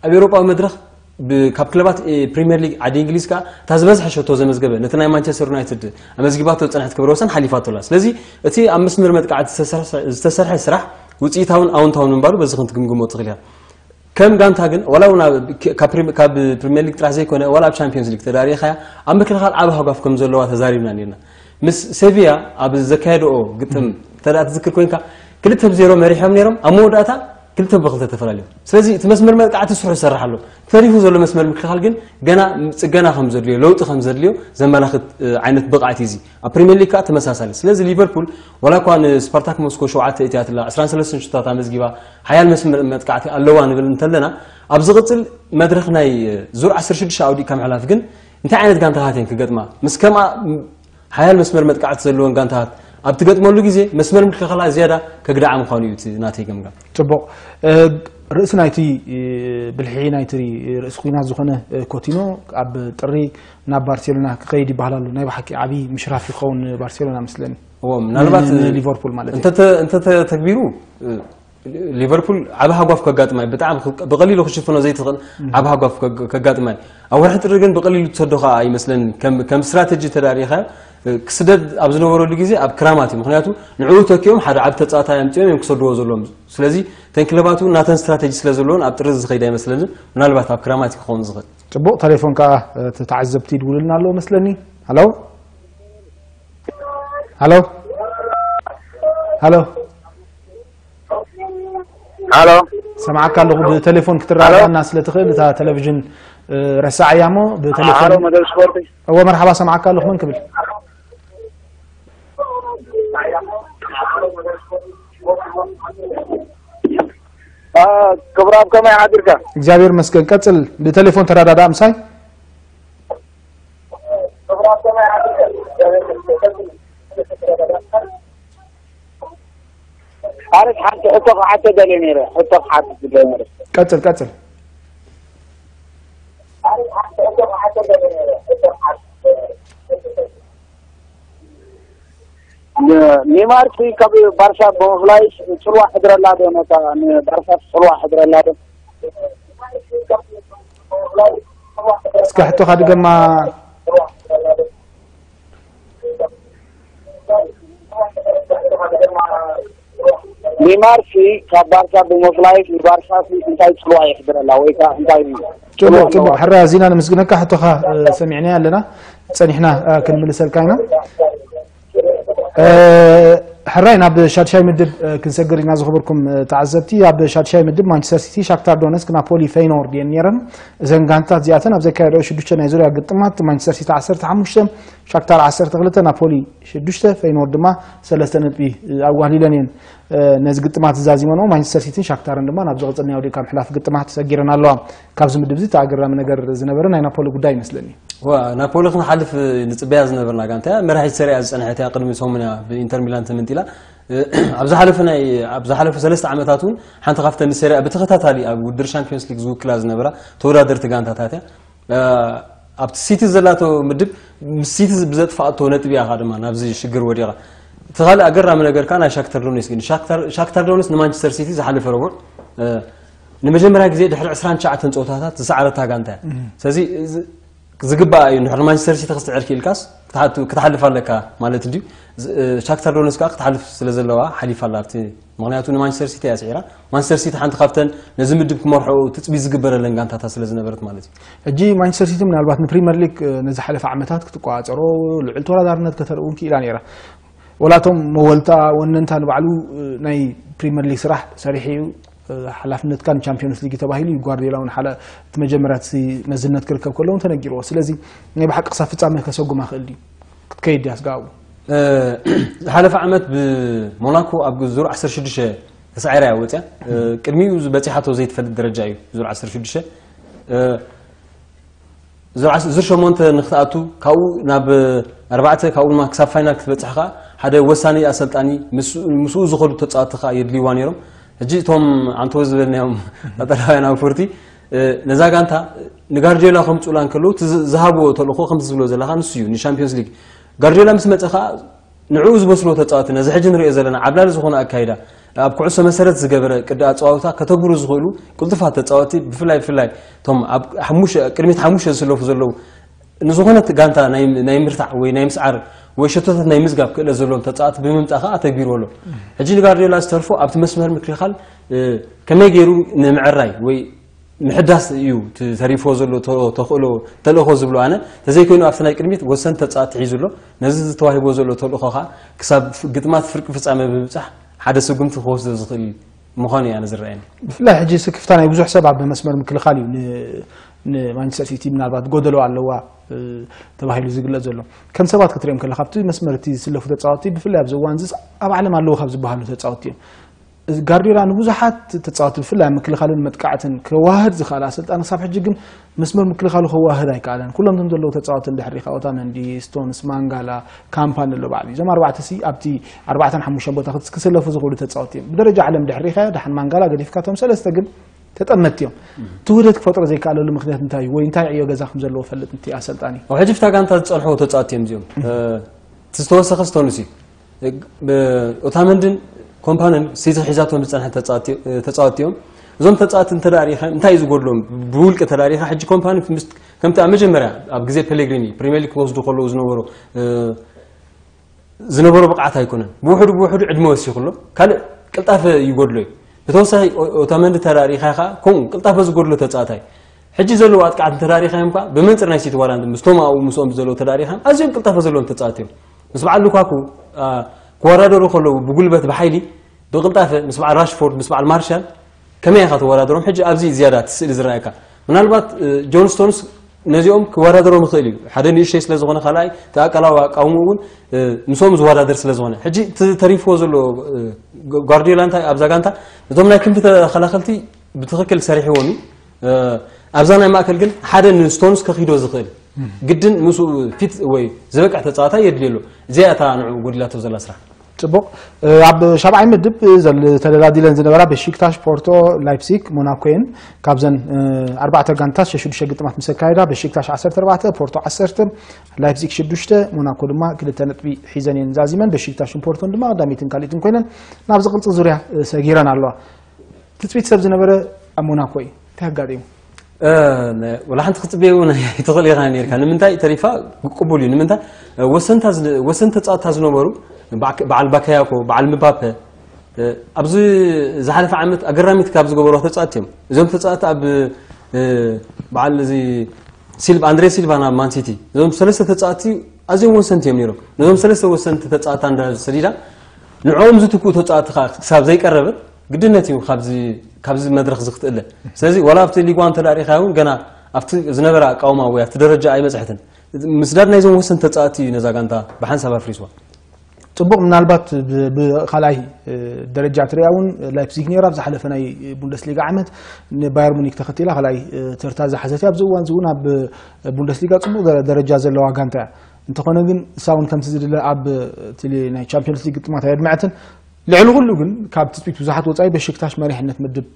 ኣብ ኤውሮጳዊ መድረኽ ብ- ካብ ክለባት እ- ፕሪምየር ሊግ ዓዲ እንግሊዝ ከዓ እታ ዝበዝሐ ሸቶ ዘመዝገበ ነቲ ናይ ማንቸስተር ዩናይትድ ኣመዝጊባቶ ዝፀንሐት ክብረ ወሰን ሓሊፋቶ ኣላ። ስለዚ እቲ ኣብ መስመር መጥቃዕቲ ዝተሰርሐ ዝተሰርሐ ስራሕ ውፅኢታውን ኣውንታውን ምንባሩ በዚ ክንትግምግሞ ትኽእል ኢኻ። ከም ጋንታ ግን ዋላ እውን ኣብ- ክ- ካብ ፕሪም- ካብ ፕሪምየር ሊግ ጥራሕ ዘይኮነ ዋላ ኣብ ቻምፒዮንስ ሊግ ተዳሪኻያ ኣብ ምክልኻል ዓቢ ሃጓፍ ከም ዘለዋ ተዛሪብና ነርና። ምስ ሴቪያ ኣብ ዘካየድኦ ግጥም እንተ ደኣ ትዝክር ኮይንካ ክልተ ብዜሮ መሪሖም ነይሮም ኣብ መወዳእታ ክልተ ብክልተ ተፈላለዮም። ስለዚ እቲ መስመር መጥቃዕቲ ስርሑ ይሰርሕ ኣሎ። ተሪፉ ዘሎ መስመር ምክልኻል ግን ገና ጽገና ከም ዘድልዮ ለውጢ ከም ዘድልዮ ዘመላኽት ዓይነት ብቕዓት እዩ። ኣብ ፕሪምየር ሊግ ከዓ ተመሳሳሊ። ስለዚ ሊቨርፑል ዋላ እኳ ንስፓርታክ ሞስኮ ሸውዓተ እትያትላ ዕስራን ሰለስተን ሽቶታት ኣመዝጊባ ሓያል መስመር መጥቃዕቲ ኣለዋ ንብል እንተለና ኣብ ዝቕጽል መድረኽ ናይ ዙር ዓሰርተ ሽዱሽተ ኣውዲእካ ምሕላፍ ግን እንታይ ዓይነት ጋንታታት እየን ክገጥማ ምስ ከምኣ ሓያል መስመር መጥቃዕቲ ዘለወን ጋንታታት ኣብ ትገጥመሉ ግዜ መስመር ምክልኻላ ዝያዳ ከግዳዓ ምዃኑ እዩ እቲ ናተይ ገምጋም። ጽቡቕ። ርእሲ ናይቲ ብልሒ ናይቲ ርእሲ ኩናት ዝኾነ ኮቲኖ ኣብ ጥሪ ናብ ባርሴሎና ክኸይድ ይበሃል ኣሎ። ናይ ብሓቂ ዓቢ ምሽራፍ ይኸውን ባርሴሎና መስለኒ። እዎ ምናልባት ንሊቨርፑል ማለት እዩ። እንተ ተተግቢሩ ሊቨርፑል ዓቢ ሃጓፍ ከጋጥማ እዩ። ብጣዕሚ ብቐሊሉ ክሽፍኖ ዘይትኽእል ዓቢ ሃጓፍ ከጋጥማ እዩ። ኣብ ወርሒ ጥሪ ግን ብቐሊሉ ትሰዶ ከዓ ኣይመስለንን። ከም ስትራተጂ ተዳሪኻ ክስደድ ኣብ ዝነበረሉ ግዜ ኣብ ክራማት እዩ። ምክንያቱ ንዕኡ ተኪኦም ሓደ ዓቢ ተፃዋታይ ኣምፂኦም እዮም ክሰድዎ ዘለዎም። ስለዚ ተን ክለባቱ ናተን ስትራተጂ ስለ ዘለዎን ኣብ ጥሪ ዝኸይድ ኣይመስለንን። ምናልባት ኣብ ክራማት ክኸውን ዝኽእል። ፅቡቕ ተሌፎን ከዓ ተዓዘብቲ ይድውሉልና ኣለዎ መስለኒ። ሃሎ ሃሎ ሃሎ ሃሎ ሰምዓካ ኣለኹ። ብቴሌፎን ክትረዳዳና ስለ ትኽእል እታ ቴሌቪዥን ረሳዓያ እሞ ብቴሌፎን። መደብ ስፖርቲ። እወ መርሓባ ሰምዓካ ኣለኹ። መን ክብል? ክብራብ ከመይ ሓዲርካ? እግዚኣብሔር ይመስገን። ቀጽል። ብቴሌፎን ተረዳዳ ምሳይ። ኣነስ ሓንቲ ሕቶ ክሓቶ ደልየ ነይረ። ሕቶ ክሓትት ዝደልየ ነይረ። ቀጽል ቀጽል። ኔማር ሲ ካብ ባርሳ ብምፍላይ ጽልዋ ሕድረላ ዶ ነታ ንባርሳ ጽልዋ ሕድረላ ዶ? እስከ ሕቶኻ ድገማ። ኔማር ሲ ካብ ባርሳ ብምፍላይ ንባርሳ ሲ እንታይ ጽልዋ የሕድረላ ወይ ከዓ እንታይ ጽቡቕ ጽቡቕ። ሕራይ ኣዚና ነመስግነካ። ሕቶኻ ሰሚዕናዮ ኣለና፣ ጸኒሕና ክንምልሰልካ ኢና። ሕራይ ናብ ሻድሻይ ምድብ ክንሰግር ኢና። ዝኽብርኩም ተዓዘብቲ፣ ኣብ ሻድሻይ ምድብ ማንቸስተር ሲቲ፣ ሻክታር ዶነስክ፣ ናፖሊ፣ ፈይኖርድ እየን ነይረን። እዘን ጋንታት እዚኣተን ኣብ ዘካየደኦ ሽዱሽተ ናይ ዙርያ ግጥማት ማንቸስተር ሲቲ ዓሰርተ ሓሙሽተ፣ ሻክታር ዓሰርተ ክልተ፣ ናፖሊ ሽዱሽተ፣ ፈይኖርድ ድማ ሰለስተ ነጥቢ ኣዋህሊለን እየን። ነዚ ግጥማት ዛዚመንኦ ማንቸስተር ሲቲን ሻክታርን ድማ ናብ ዝቕጽል ናይ ኣውዲካ ምሕላፍ ግጥማት ሰጊረን ኣለዋ። ካብዚ ምድብ እዚ እቲ ኣገራሚ ነገር ዝነበረ ናይ ናፖሊ ጉዳይ ይመስለኒ። ዋ ናፖሊ ክንሓልፍ ንጽበያ ዝነበርና ጋንታ እያ። መራሒት ሰሪያ ዝጸንሐት እያ። ቅድሚ ሰሙን እያ ብኢንተር ሚላን ተመንጢላ። ኣብ ዝሓለፈ ናይ ኣብ ዝሓለፈ ሰለስተ ዓመታት እውን ሓንቲ ካብተን ንሰሪያ ብተኸታታሊ ኣብ ውድድር ሻምፒዮንስ ሊግ ዝውክላ ዝነበራ ተወዳደርቲ ጋንታታት እያ። ኣብቲ ሲቲ ዘላቶ ምድብ ምስ ሲቲ ብዘጥፋኣቶ ነጥቢ እያ ድማ ናብዚ ሽግር ወዲቓ። እቲ ካልእ ኣገራሚ ነገር ከዓ ናይ ሻክተር ዶኔስ ግን ሻክተር ዶኔስ ንማንቸስተር ሲቲ ዝሓለፈ ረቡዕ ንመጀመርያ ግዜ ድሕሪ ዕስራን ትሽዓተን ፀወታታት ዝሰዓረታ ጋንታ እያ። ስለዚ ዝግባኣ እዩ። ንድሕሪ ማንቸስተር ሲቲ ክስዕር ክኢልካስ ክትሓልፍ ኣለካ ማለት እንድዩ። ሻክተር ዶኔስ ከዓ ክትሓልፍ ስለ ዘለዋ ሓሊፋ ኣላ ኣብቲ ምክንያቱ ንማንቸስተር ሲቲ እያ ስዒራ። ማንቸስተር ሲቲ ሓንቲ ካብተን ነዚ ምድብ ክመርሖ ትፅቢት ዝግበረለን ጋንታታት ስለ ዝነበረት ማለት እዩ። ሕጂ ማንቸስተር ሲቲ ምናልባት ንፕሪምየር ሊግ ነዚ ሓለፈ ዓመታት ክትቆፃፀሮ ልዑል ተወዳዳርነት ከተርኢ እውን ክኢላ ነይራ። ወላቶም መወልታ ወነንታ ንባዕሉ ናይ ፕሪምየር ሊግ ስራሕ ሰሪሑ እዩ። ሓላፍነትካ ንቻምፒዮንስ ሊግ ተባሂሉ እዩ። ጓርዲዮላ እውን ሓደ እቲ መጀመርያ እቲ መዝነት ክርከብ ከሎ እውን ተነጊርዎ። ስለዚ ናይ ብሓቂ ክሳብ ፍፃመ ከሰጉማ ክእል ድዩ? ከይድ ድያ ስጋቡ? ዝሓለፈ ዓመት ብሞናኮ ኣብ ዙር ዓሰርተ ሽዱሽተ ተሳዒራ እያ ወፅያ። ቅድሚኡ በፂሓቶ ዘይትፈልጥ ደረጃ እዩ። ዙር ዓሰርተ ሽዱሽተ ዙር ሸሞንተ ንክትኣቱ፣ ካብኡ ናብ ኣርባዕተ፣ ካብኡ ድማ ክሳብ ፋይናል ክትበፅሕ ከዓ ሓደ ወሳኒ ኣሰልጣኒ ምስኡ ዝኸዱ ተፃወትቲ ከዓ የድልይዋ ነይሮም። ሕጂ እቶም ዓንተወ ዝበልናዮም ቀጠላውያን ኣንፈርቲ ነዛ ጋንታ ንጋርዲዮላ ከምፅኡላ እንከለዉ ዝሃብዎ ተልእኮ ከምዚ ዝብሎ ዘለካ ንሱ እዩ። ንሻምፒዮንስ ሊግ ጋርዲዮላ ምስ መፀ ከዓ ንዕኡ ዝበስሎ ተፃወቲ፣ ነዚ ሕጂ ንሪኦ ዘለና ዓብላሊ ዝኾነ ኣካይዳ፣ ኣብ ኩዕሶ መሰረት ዝገበረ ቅዲ ኣፀዋውታ ከተግብሩ ዝኽእሉ ቅልጡፋት ተፃወቲ፣ ብፍላይ ብፍላይ እቶም ኣብ ሓሙሽተ ቅድሚት ሓሙሽተ ዝስለፉ ዘለዉ ንዝኾነት ጋንታ ናይ ምርታዕ ወይ ናይ ምስዓር ወይ ሸቶታት ናይ ምዝጋብ ክእለት ዘለዎም ተፃወቲ ብምምፃእ ከዓ ኣተግቢርዎ ኣሎ። ሕጂ ንጋርዲዮላ ዝተርፎ ኣብቲ መስመር ምክልኻል ከመይ ገይሩ ንምዕራይ ወይ ምሕዳስ እዩ ተሪፎ ዘሎ ተኽእሎ ተልእኾ ዝብሎ ኣነ። ተዘይኮይኑ ኣብቲ ናይ ቅድሚት ወሰንቲ ተፃወቲ ሒዙ ኣሎ። ነዚ ዝተዋሂቦ ዘሎ ተልእኾ ከዓ ክሳብ ግጥማት ፍርቂ ፍፃመ ብምብፃሕ ሓደ ስጉምቲ ክወስዶ ዝኽእል ምዃኑ እዩ ኣነ ዝረኣየኒ። ብፍላይ ሕጂ ስክፍታ ናይ ብዙሕ ሰብ ኣብ መስመር ምክልኻል እዩ። ንማንቸስተር ሲቲ ምናልባት ጎደሎ ኣለዋ ተባሂሉ ዝግለጽ ዘሎ። ከም ሰባት ክትሪኦም ከለካ ኣብቲ መስመር እቲ ዝስለፉ ተፃወቲ ብፍላይ ኣብዚ እዋን እዚ ኣብ ዓለም ኣለዉ ካብ ዝበሃሉ ተፃወቲ እዮም። ጋርዲዮላ ንብዙሓት ተፃወቲ ብፍላይ ምክልኻልን መጥቃዕትን ከዋህድ ዝኽኣለ ኣሰልጣኒ ክሳብ ሕጂ ግን መስመር ምክልኻሉ ከዋህድ ኣይከኣለን። ኩሎም እቶም ዘለዉ ተፃወቲ እንድሕር ሪኻ ኦታመንዲ፣ ስቶንስ፣ ማንጋላ፣ ካምፓኒ ኣሎ ባዕሉ። እዞም ኣርባዕተ ሲ ኣብቲ ኣርባዕተን ሓሙሽተን ቦታ ክስ- ክስለፉ ዝኽእሉ ተፃወቲ እዮም። ብደረጃ ዓለም እንድሕር ሪኻ ደሓን ማንጋላ ገዲፍካ እቶም ሰለስተ ግን ተጠመትቲ እዮም። እቲ ውህደት ክፈጥሮ ዘይከኣለሉ ምክንያት እንታይ እዩ? ወይ እንታይ ዕዮ ገዛ ከም ዘለዎ ፈልጥ እቲ ኣሰልጣኒ? ኣብ ሕጂ ፍታ ጋንታ ዝፀንሑ ተፃወቲ እዮም እዚኦም። እቲ ዝተወሰኸ ስቶንስ እዩ። ኦታመንድን ኮምፓንን ሲቲ ሒዛቶም ዝፀንሐ ተፃወቲ እዮም። እዞም ተፃወቲ እንተ ሪኢኻ እንታይ እዩ ዝጎድሎም? ብውልቂ እንተ ሪኢኻ ሕጂ ኮምፓኒ ከምቲ ኣብ መጀመርያ ኣብ ግዜ ፔሌግሪኒ ፕሪሚየር ሊግ ክወስዱ ከለዉ ዝነበሩ ዝነበሮ ብቕዓት ኣይኮነን። ብውሕዱ ብውሕዱ ዕድመ ወሲኹ ኣሎ። ካልእ ቅልጣፈ ይጎድሎ እዩ። ብተወሳኺ ኦታመንዲ ተራሪኻ ከዓ ከምኡ ቅልጣፈ ዝጎድሎ ተፃዋታይ። ሕጂ ዘለዉ ኣጥቃዕቲ ተራሪኻዮም ከዓ ብመንፅር ናይ ሲቲ ዋላንድ ምስቶም ኣብኡ ምስኦም ዘለዉ ተራሪኻዮም ኣዝዮም ቅልጣፈ ዘለዎም ተፃዋቲ እዮም። ምስ በዓል ሉካኩ ክወዳደሩ ከለዉ ብጉልበት ብሓይሊ ብቅልጣፈ ምስ በዓል ራሽፎርድ ምስ በዓል ማርሻል ከመይ ኢኻ ተወዳደሮም? ሕጂ ኣብዚ ዝያዳ እቲ ስእሊ ዝረኣየካ ምናልባት ጆን ስቶንስ ነዚኦም ክወዳደሮም ይኽእል እዩ። ሓደ ንእሽተይ ስለ ዝኾነ ካልኣይ እቲ ኣቃላዊ ኣቃውሞ እውን ምስኦም ዝወዳደር ስለ ዝኾነ ሕጂ እቲ ተሪፍዎ ዘሎ ጓርዲዮላ እንታይ ኣብዛ ጋንታ እዞም ናይ ክንዲ ተኸላኸልቲ ብትኽክል ሰሪሕዎም እዩ። ኣብዛ ናይ ማእከል ግን ሓደ ንስቶንስ ከኺዶ ዝኽእል ግድን ምስኡ ፊት ወይ ዝበቅዕ ተፃዋታይ የድልዮ ኣሎ። እዚኣ እታ ንዕኡ ጎዲላቶ ዘላ ስራሕ። ጽቡቕ። ኣብ ሻብዓይ ምድብ ተደላዲለን ዝነበራ በሺክታሽ፣ ፖርቶ፣ ላይፕሲክ፣ ሞናኮ እየን። ካብዘን ኣርባዕተ ጋንታት ሸዱሽተ ግጥማት ምስ ኣካየዳ በሺክታሽ ዓሰርተ ኣርባዕተ፣ ፖርቶ ዓሰርተ፣ ላይፕሲክ ሽዱሽተ፣ ሞናኮ ድማ ክልተ ነጥቢ ሒዘን እየን ዛዚመን። በሺክታሽን ፖርቶን ድማ ቀዳመይትን ካልኢትን ኮይነን ናብ ዝቕጽል ዙርያ ሰጊረን ኣለዋ። ትጽቢት ሰብ ዝነበረ ኣብ ሞናኮ እዩ። እንታይ ኣጋጢሙ? ወላ ሓንቲ ክትፅበይ እውን ኣይትኽእል ኢኻ ነርካ። ንምንታይ ተሪፋ ቅቡል እዩ። ንምንታይ ወሰንታ ወሰንቲ ተፃወትታ ዝነበሩ በዓል ባካያኮ በዓል ምባፐ ኣብዚ ዝሓለፈ ዓመት ኣገራሚት ካብ ዝገበሩ ተፃወትቲ እዮም። እዞም ተፃወትቲ ኣብ በዓል እዚ ሲልቫ ኣንድሬ ሲልቫ ናብ ማንሲቲ እዞም ሰለስተ ተፃወትቲ ኣዝዮም ወሰንቲ እዮም ነይሮም። ነዞም ሰለስተ ወሰንቲ ተፃወትታ እንዳ ሰዲዳ ንዕኦም ዝትክኡ ተፃወትቲ ከዓ ክሳብ ዘይቀረበት ግድነት እዩ ካብዚ መድረኽ እዚ ክትእለ። ስለዚ ዋላ ኣብቲ ሊግ ዋን ተዳሪኻ እውን ገና ኣብቲ ዝነበረ ኣቃውማ ወይ ኣብቲ ደረጃ ኣይበፅሐትን። ምስዳድ ናይዞም ወሰንቲ ተፃወትቲ እዩ ነዛ ጋንታ ብሓንሳብ ኣፍሪስዋ። ፅቡቕ ምናልባት ብካልኣይ ደረጃ ትሪኣ እውን ላይፕዚግ ነይራ ኣብ ዝሓለፈ ናይ ቡንደስሊጋ ዓመት ንባየር ሙኒክ ተኸቲላ ካልኣይ ተርታ ዝሓዘት እያ። ኣብዚ እዋን እዚ እውን ኣብ ቡንደስሊጋ ፅቡቕ ደረጃ ዘለዋ ጋንታ እያ። እንተኾነ ግን እሳ እውን ከምቲ ዝድለ ኣብ ናይ ቻምፒዮንስ ሊግ ግጥማት ኣየድመዐትን። ልዕሊ ኩሉ ግን ካብ ትፅቢት ብዙሓት ወፃኢ በሽክታሽ መሪሕነት ምድብ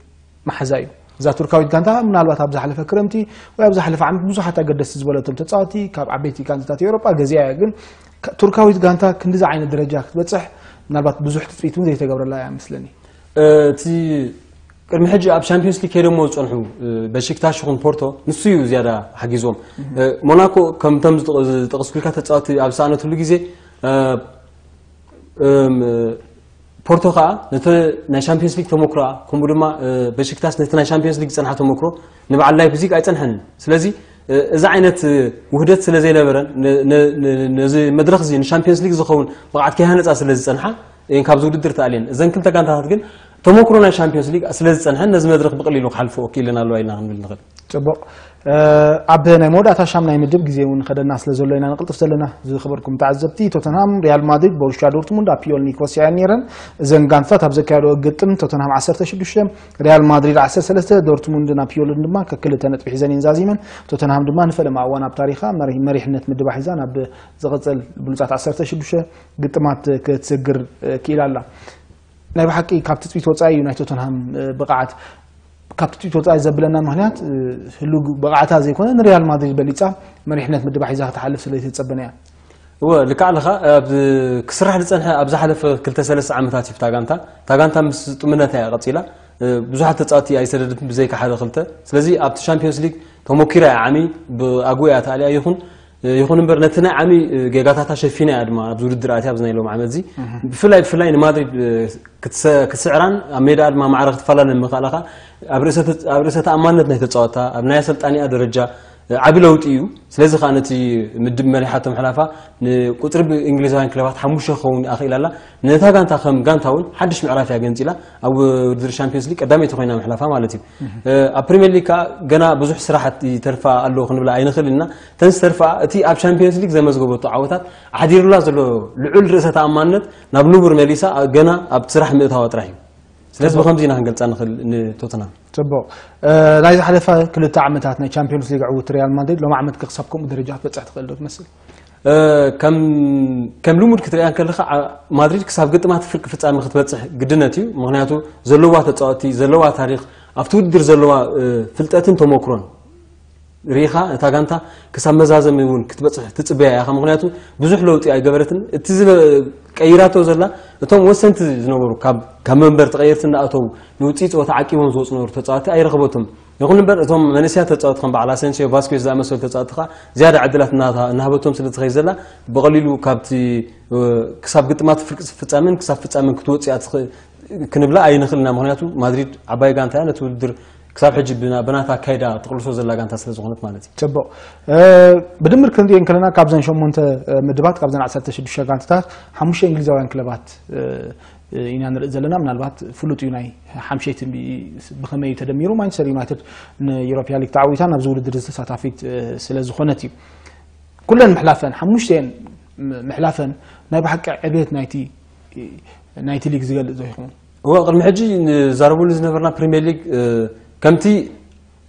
መሓዛ እዩ። እዛ ቱርካዊት ጋንታ ምናልባት ኣብ ዝሓለፈ ክረምቲ ወይ ኣብ ዝሓለፈ ዓመት ብዙሓት ኣገደስቲ ዝበለቶም ተፃወቲ ካብ ዓበይቲ ጋንታታት ኤውሮጳ ገዚኣ እያ። ግን ቱርካዊት ጋንታ ክንዲዚ ዓይነት ደረጃ ክትበፅሕ ምናልባት ብዙሕ ትፅቢት እውን ዘይተገብረላ እያ መስለኒ። እቲ ቅድሚ ሕጂ ኣብ ሻምፒዮንስ ሊግ ከይደሞ ዝፀንሑ በሽክታሽ ይኹን ፖርቶ ንሱ እዩ ዝያዳ ሓጊዝዎም። ሞናኮ ከምቶም ዝጠቐስኩልካ ተፃወቲ ኣብ ዝሰኣነትሉ ግዜ ፖርቶ ከዓ ነቲ ናይ ሻምፒዮንስ ሊግ ተመክሮኣ ከምኡ ድማ በሽክታሽ ነቲ ናይ ሻምፒዮንስ ሊግ ዝፀንሓ ተመክሮ ንበዓል ላይፕዚግ ኣይፀንሐንን። ስለዚ እዚ ዓይነት ውህደት ስለ ዘይነበረን ነዚ መድረኽ እዚ ንሻምፒዮንስ ሊግ ዝኸውን ብቕዓት ከይሃነፃ ስለ ዝፀንሓ እየን ካብዚ ውድድር ተኣልየን። እዘን ክልተ ጋንታታት ግን ተመክሮ ናይ ሻምፒዮንስ ሊግ ስለ ዝፀንሐን ነዚ መድረኽ ብቐሊሉ ክሓልፍኦ ክኢለን ኣለዋ ኢልና ክንብል ንኽእል። ጽቡቕ። ኣብ ናይ መወዳእታ ሻም ናይ ምድብ ግዜ እውን ከደና ስለ ዘሎ ኢና ንቕልጥፍ ዘለና። ዝኸበርኩም ተዓዘብቲ፣ ቶተንሃም፣ ሪያል ማድሪድ፣ ቦሩሽያ ዶርትሙንድ፣ ኣፒዮል ኒኮስያ እየን ነይረን። እዘን ጋንታታት ኣብ ዘካየዶ ግጥም ቶተንሃም ዓሰርተ ሽዱሽተ፣ ሪያል ማድሪድ ዓሰርተ ሰለስተ፣ ዶርትሙንድን ኣፒዮልን ድማ ከክልተ ነጥቢ ሒዘን እየን ዛዚመን። ቶተንሃም ድማ ንፈለማ እዋን ኣብ ታሪኻ መሪሕነት ምድባ ሒዛ ናብ ዝቐጸል ብሉጻት ዓሰርተ ሽዱሽተ ግጥማት ክትስግር ክኢላ ኣላ። ናይ ብሓቂ ካብ ትጽቢት ወጻኢ እዩ ናይ ቶተንሃም ብቕዓት። ካብ ትጽቢት ወጻኢ ዘብለና ምኽንያት ህሉግ ብቕዓታ ዘይኮነ ንሪያል ማድሪድ በሊጻ መሪሕነት ምድባ ሒዛ ክትሓልፍ ስለ ዝተጸበነ እያ። እወ፣ ልክዕ ኣለኻ። ኣብ ክስራሕ ዝጸንሐ ኣብ ዝሓለፈ ክልተ ሰለስተ ዓመታት እዩ እታ ጋንታ። እታ ጋንታ ምስ ጥሙነታ እያ ቀጺላ። ብዙሓት ተጻወትቲ ኣይሰደደትን ብዘይካ ሓደ ክልተ። ስለዚ ኣብቲ ሻምፒዮንስ ሊግ ተሞኪራ እያ ዓሚ ብኣግኡ እያ ተኣልያ ይኹን ይኹን እምበር ነቲ ናይ ዓሚ ጌጋታታ ሸፊና እያ ድማ ኣብዚ ውድድር ኣትያ ኣብዚ ናይ ሎም ዓመት እዚ ብፍላይ ብፍላይ ንማድሪድ ክትስዕራን ኣብ ሜዳ ድማ ማዕረ ክትፈላለን ምኽኣላኻ ኣብ ርእሰ ተኣማንነት ናይ ተጻወታ ኣብ ናይ ኣሰልጣኒኣ ደረጃ ዓቢ ለውጢ እዩ። ስለዚ ከዓ ነቲ ምድብ መሪሓቶ ምሕላፋ ንቁፅሪ እንግሊዛውያን ክለባት ሓሙሽተ ክኸውን ኣኽኢላ ኣላ። ነታ ጋንታ ከም ጋንታ እውን ሓድሽ ምዕራፍ እያ ገንፂላ ኣብ ውድድር ሻምፒዮንስ ሊግ ቀዳመይቲ ኮይና ምሕላፋ ማለት እዩ። ኣብ ፕሪምየር ሊግ ከዓ ገና ብዙሕ ስራሕ ይተርፋ ኣሎ ክንብላ ኣይንኽእል ኢና። እተን ዝተርፋ እቲ ኣብ ሻምፒዮንስ ሊግ ዘመዝገበቶ ዓወታት ኣሕዲሩላ ዘሎ ልዑል ርእሰ ተኣማንነት ናብ ንቡር መሊሳ ገና ኣብ ስራሕ ምእታዋ ጥራሕ እዩ። ስለዚ ብከምዚ ኢና ክንገልፃ ንኽእል ንቶትናም። ጽቡቕ። ናይ ዝሓለፈ ክልተ ዓመታት ናይ ቻምፒዮንስ ሊግ ዕውት ሪያል ማድሪድ ሎሚ ዓመት ክሳብ ከምኡ ደረጃ ክትበጽሕ ትኽእል ዶ ትመስል? ከም ልሙድ ክትሪኣ እንከለኻ ማድሪድ ክሳብ ግጥማት ፍርቂ ፍጻመ ክትበጽሕ ግድነት እዩ። ምክንያቱ ዘለዋ ተጻወቲ ዘለዋ ታሪክ ኣብቲ ውድድር ዘለዋ ፍልጠትን ተመክሮን ሪኢኻ እታ ጋንታ ክሳብ መዛዘሚ እውን ክትበጽሕ ትጽበያ ኢኻ። ምክንያቱ ብዙሕ ለውጢ ኣይገበረትን። እቲ ቀይራቶ ዘላ እቶም ወሰንቲ ዝነበሩ ካብ መንበር ተቐየርቲ እንዳኣተው ንውፅኢ ፀወታ ዓቂቦም ዝወፁ ነበሩ ተፃወቲ ኣይረኸበቶም። ይኹን እምበር እቶም መንእሰያት ተፃወቲ ከም በዓል ኣሰንሲዮ ቫስኩዝ ዝኣመሰሉ ተፃወቲ ከዓ ዝያዳ ዕድላት እናሃበቶም ስለ ትኸይ ዘላ ብቐሊሉ ካብቲ ክሳብ ግጥማት ፍፃመን ክሳብ ፍፃመን ክትወፅእ ክንብላ ኣይንኽእልና። ምክንያቱ ማድሪድ ዓባይ ጋንታ እያ። ነቲ ውድድር ክሳብ ሕጂ ብናታ ኣካይዳ ትቕልሶ ዘላ ጋንታ ስለ ዝኾነት ማለት እዩ። ጽቡቕ። ብድምር ክንሪኦ እንከለና ካብዘን ሸሞንተ ምድባት ካብዘን ዓሰርተ ሽዱሽተ ጋንታታት ሓሙሽተ እንግሊዛውያን ክለባት ኢና ንርኢ ዘለና። ምናልባት ፍሉጥ እዩ ናይ ሓምሸይቲ ብኸመይ እዩ ተደሚሩ። ማንቸስተር ዩናይትድ ንዩሮፓ ሊግ ተዓዊታ ናብዚ ውድድር ተሳታፊት ስለ ዝኾነት እዩ። ኩለን ምሕላፈን ሓሙሽተን ምሕላፈን ናይ ብሓቂ ዕቤት ናይቲ ናይቲ ሊግ ዝገልጽ ዶ ይኸውን? እወ ቅድሚ ሕጂ ንዛረበሉ ዝነበርና ፕሪምየር ሊግ ከምቲ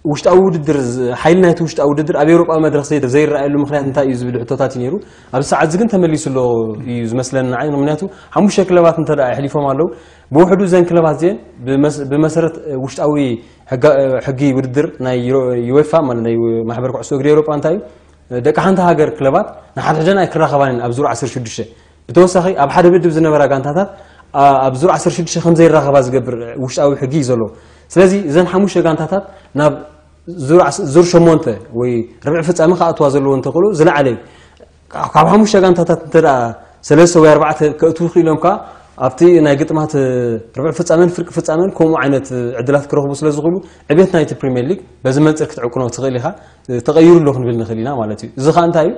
ውሽጣዊ ውድድር ሓይሊ ናይቲ ውሽጣዊ ውድድር ኣብ ኤውሮጳዊ መድረኽ ዘይረኣየሉ ምክንያት እንታይ እዩ ዝብል ሕቶታት እዩ ነይሩ። ኣብዚ ሰዓት እዚ ግን ተመሊሱ ኣሎ እዩ ዝመስለኒ ንዓይ። ምክንያቱ ሓሙሽተ ክለባት እንተ ኣሕሊፎም ኣለዉ ብውሕዱ እዘን ክለባት እዚአን ብመሰረት ውሽጣዊ ሕጊ ውድድር ናይ ዩኤፋ ማለት ናይ ማሕበር ኩዕሶ እግሪ ኤውሮጳ እንታይ እዩ ደቂ ሓንቲ ሃገር ክለባት ንሓድሕደን ኣይክራኸባን እየን ኣብ ዙር ዓሰርተ ሽዱሽተ። ብተወሳኺ ኣብ ሓደ ምድብ ዝነበራ ጋንታታት ኣብ ዙር ዓሰርተ ሽዱሽተ ከም ዘይራኸባ ዝገብር ውሽጣዊ ሕጊ እዩ ዘሎ። ስለዚ እዘን ሓሙሽተ ጋንታታት ናብ ዙር ሸሞንተ ወይ ርብዒ ፍጻመ ክኣትዋ ዘለዎ እንተኽእሉ ዝለዓለ እዩ። ካብ ሓሙሽተ ጋንታታት እንተ ሰለስተ ወይ ኣርባዕተ ከእትዉ ክኢሎም ከዓ ኣብቲ ናይ ግጥማት ርብዒ ፍጻመን ፍርቂ ፍጻመን ከምኡ ዓይነት ዕድላት ክረኽቡ ስለ ዝኽእሉ ዕቤት ናይቲ ፕሪምየር ሊግ በዚ መንፅር ክትዕቅኖ ትኽእል ኢኻ። ተቐይሩ ኣሎ ክንብል ንኽእል ኢና ማለት እዩ። እዚ ከዓ እንታይ እዩ?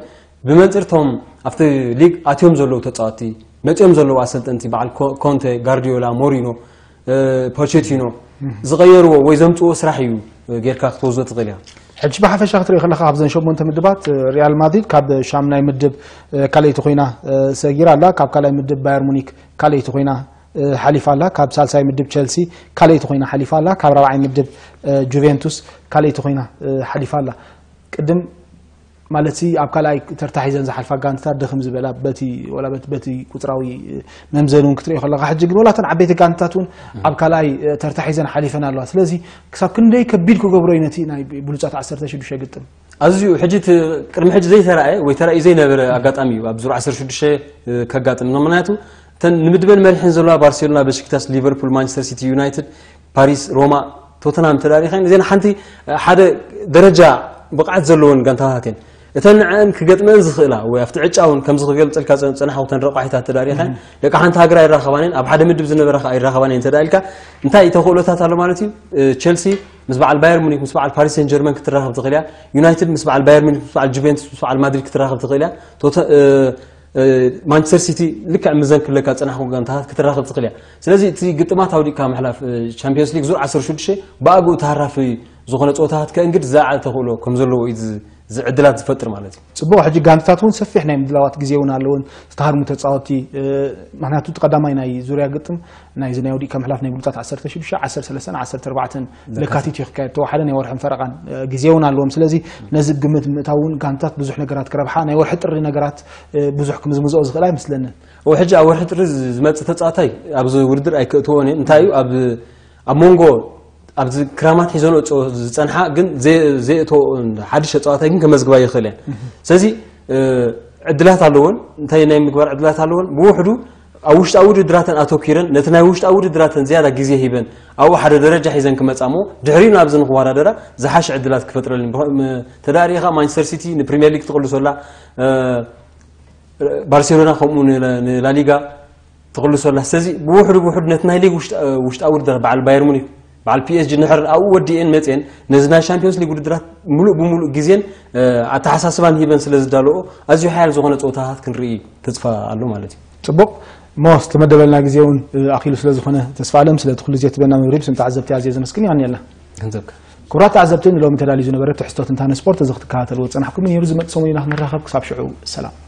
ብመንፅርቶም ኣብቲ ሊግ ኣትዮም ዘለዉ ተፃወቲ መፅኦም ዘለዉ ኣሰልጠንቲ በዓል ኮንተ ጋርዲዮላ ሞሪኖ ፖቼቲኖ ዝቐየርዎ ወይ ዘምፅዎ ስራሕ እዩ ጌርካ ክትወስዶ ትኽእል ኢኻ። ሕጂ ብሓፈሻ ክትርኢ ከለካ ካብዘን ሸሞንተ ምድባት ሪያል ማድሪድ ካብ ሻምናይ ምድብ ካልኣይቲ ኮይና ሰጊራ ኣላ። ካብ ካልኣይ ምድብ ባየር ሙኒክ ካልኣይቲ ኮይና ሓሊፋ ኣላ። ካብ ሳልሳይ ምድብ ቸልሲ ካልኣይቲ ኮይና ሓሊፋ ኣላ። ካብ ራብዓይ ምድብ ጁቬንቱስ ካልኣይቲ ኮይና ሓሊፋ ኣላ። ቅድም ማለት ኣብ ካልኣይ ተርታ ሒዘን ዝሓልፋ ጋንትታት ድኽም ዝበላ በቲ ወላ በቲ በቲ ቁፅራዊ መምዘኒ እውን ክትሪኦ ከለካ ሕጂ ግን ወላ እተን ዓበይቲ ጋንትታት እውን ኣብ ካልኣይ ተርታ ሒዘን ሓሊፈን ኣለዋ። ስለዚ ክሳብ ክንደይ ከቢድ ክገብሮ እዩ ነቲ ናይ ብሉፃት ዓሰርተ ሽዱሽተ ግጥም። ኣዝዩ ሕጂ ቅድሚ ሕጂ ዘይተረኣየ ወይ ተራእዩ ዘይነበረ ኣጋጣሚ እዩ ኣብ ዙር ዓሰርተ ሽዱሽተ ከጋጥም። ምክንያቱ እተን ንምድበን መሪሐን ዘለዋ ባርሴሎና፣ በሽክታስ፣ ሊቨርፑል፣ ማንቸስተር ሲቲ፣ ዩናይትድ፣ ፓሪስ፣ ሮማ፣ ቶተንሃም ተዳሪኸን እዚን ሓንቲ ሓደ ደረጃ ብቕዓት ዘለዎን ጋንታታት እየን። እተን ንዐን ክገጥመን ዝኽእላ ወይ ኣብቲ ዕጫ እውን ከምዚ ክገልፀልካ ፀናሕኩ እተን ረቋሒታት ተዳሪኸን ደቂ ሓንቲ ሃገር ኣይራኸባንን ኣብ ሓደ ምድብ ዝነበራ ከዓ ኣይራኸባን እየን ተዳኢልካ እንታይ ተኽእሎታት ኣሎ ማለት እዩ። ቸልሲ ምስ በዓል ባየር ሙኒክ ምስ በዓል ፓሪስ ሴን ጀርመን ክትራኸብ ትኽእል እያ። ዩናይትድ ምስ በዓል ባየር ሙኒክ ምስ በዓል ጁቬንቱስ ምስ በዓል ማድሪድ ክትራኸብ ትኽእል እያ። ማንቸስተር ሲቲ ልክዕ ምዘን ክለካ ዝፀናሕኩ ጋንታታት ክትራኸብ ትኽእል እያ። ስለዚ እቲ ግጥማት ኣውዲቕካ ምሕላፍ ቻምፒዮንስ ሊግ ዙር ዓሰርተ ሽዱሽተ ብኣግኡ ተሃራፊ ዝኾነ ፀወታታት ከእንግድ ዝለዓለ ተኽእሎ ከም ዘለዎ እዩ እዚ ዕድላት ዝፈጥር ማለት እዩ። ፅቡቕ። ሕጂ ጋንታታት እውን ሰፊሕ ናይ ምድላዋት ግዜ እውን ኣለውን ዝተሃርሙ ተፃወቲ፣ ምክንያቱ እቲ ቀዳማይ ናይ ዙርያ ግጥም ናይዚ ናይ ወዲእካ ምሕላፍ ናይ ብሉፃት ዓሰርተ ሽዱሽተ ዓሰርተ ሰለስተ ዓሰርተ ኣርባዕተ ለካቲት እዩ ክካየድ፣ ተወሓደ ናይ ወርሕን ፈረቓን ግዜ እውን ኣለዎም። ስለዚ ነዚ ግምት ምእታው እውን ጋንታት ብዙሕ ነገራት ክረብሓ፣ ናይ ወርሒ ጥሪ ነገራት ብዙሕ ክምዝምዝኦ ዝኽእል ኣይመስለንን። ሕጂ ኣብ ወርሒ ጥሪ ዝመፅእ ተፃዋታይ ኣብዚ ውድድር ኣይክእትዎን እየ። እንታይ እዩ ኣብ ኣብ መንጎ ኣብዚ ክራማት ሒዘንኦ ዝፀንሓ ግን ዘይእቶ ሓድሽ ተፃዋታይ ግን ከመዝግባ ይኽእል እየን። ስለዚ ዕድላት ኣለዎን እንታይ ናይ ምግባር ዕድላት ኣለዎን ብውሕዱ ኣብ ውሽጣዊ ውድድራተን ኣተኪረን ነቲ ናይ ውሽጣዊ ውድድራተን ዝያዳ ግዜ ሂበን ኣብኡ ሓደ ደረጃ ሒዘን ክመፃ እሞ ድሕሪኡ ናብዚ ንክወዳደራ ዝሓሸ ዕድላት ክፈጥረልን ተዳሪእኻ ማንቸስተር ሲቲ ንፕሪሚየር ሊግ ትቕልሶላ ባርሴሎና ከምኡ ንላሊጋ ትቕልሶላ። ስለዚ ብውሕዱ ብውሕዱ ነቲ ናይ ሊግ ውሽጣዊ ውድድር በዓል ባየር ሙኒክ በዓል ፒኤስጂ ንሕር ኣብኡ ወዲኤን መፅኤን ነዚ ናይ ሻምፒዮንስ ሊግ ውድድራት ሙሉእ ብሙሉእ ግዜን ኣተሓሳስባን ሂበን ስለ ዝዳለኦ ኣዝዩ ሓያል ዝኾነ ፀወታታት ክንርኢ ተስፋ ኣሎ ማለት እዩ። ፅቡቕ። ሞ ዝተመደበልና ግዜ እውን ኣኪሉ ስለ ዝኾነ ተስፋ ኣለም ስለቲ ኩሉ ግዜ ትበና መብሪ ብስም ተዓዘብቲ ኣዝየ ዘመስግን ይሃኒ ኣላ። ገንዘብካ ክቡራት ተዓዘብቲ ንሎሚ ተዳልዩ ዝነበረ ትሕዝቶ ትንታነ ስፖርት እዚ ክትከታተልዎ ዝፀናሕኩም ነይሩ። ዝመፅእ ሰሙን ኢና ክንራኸብ ክሳብ ሽዑ ሰላም።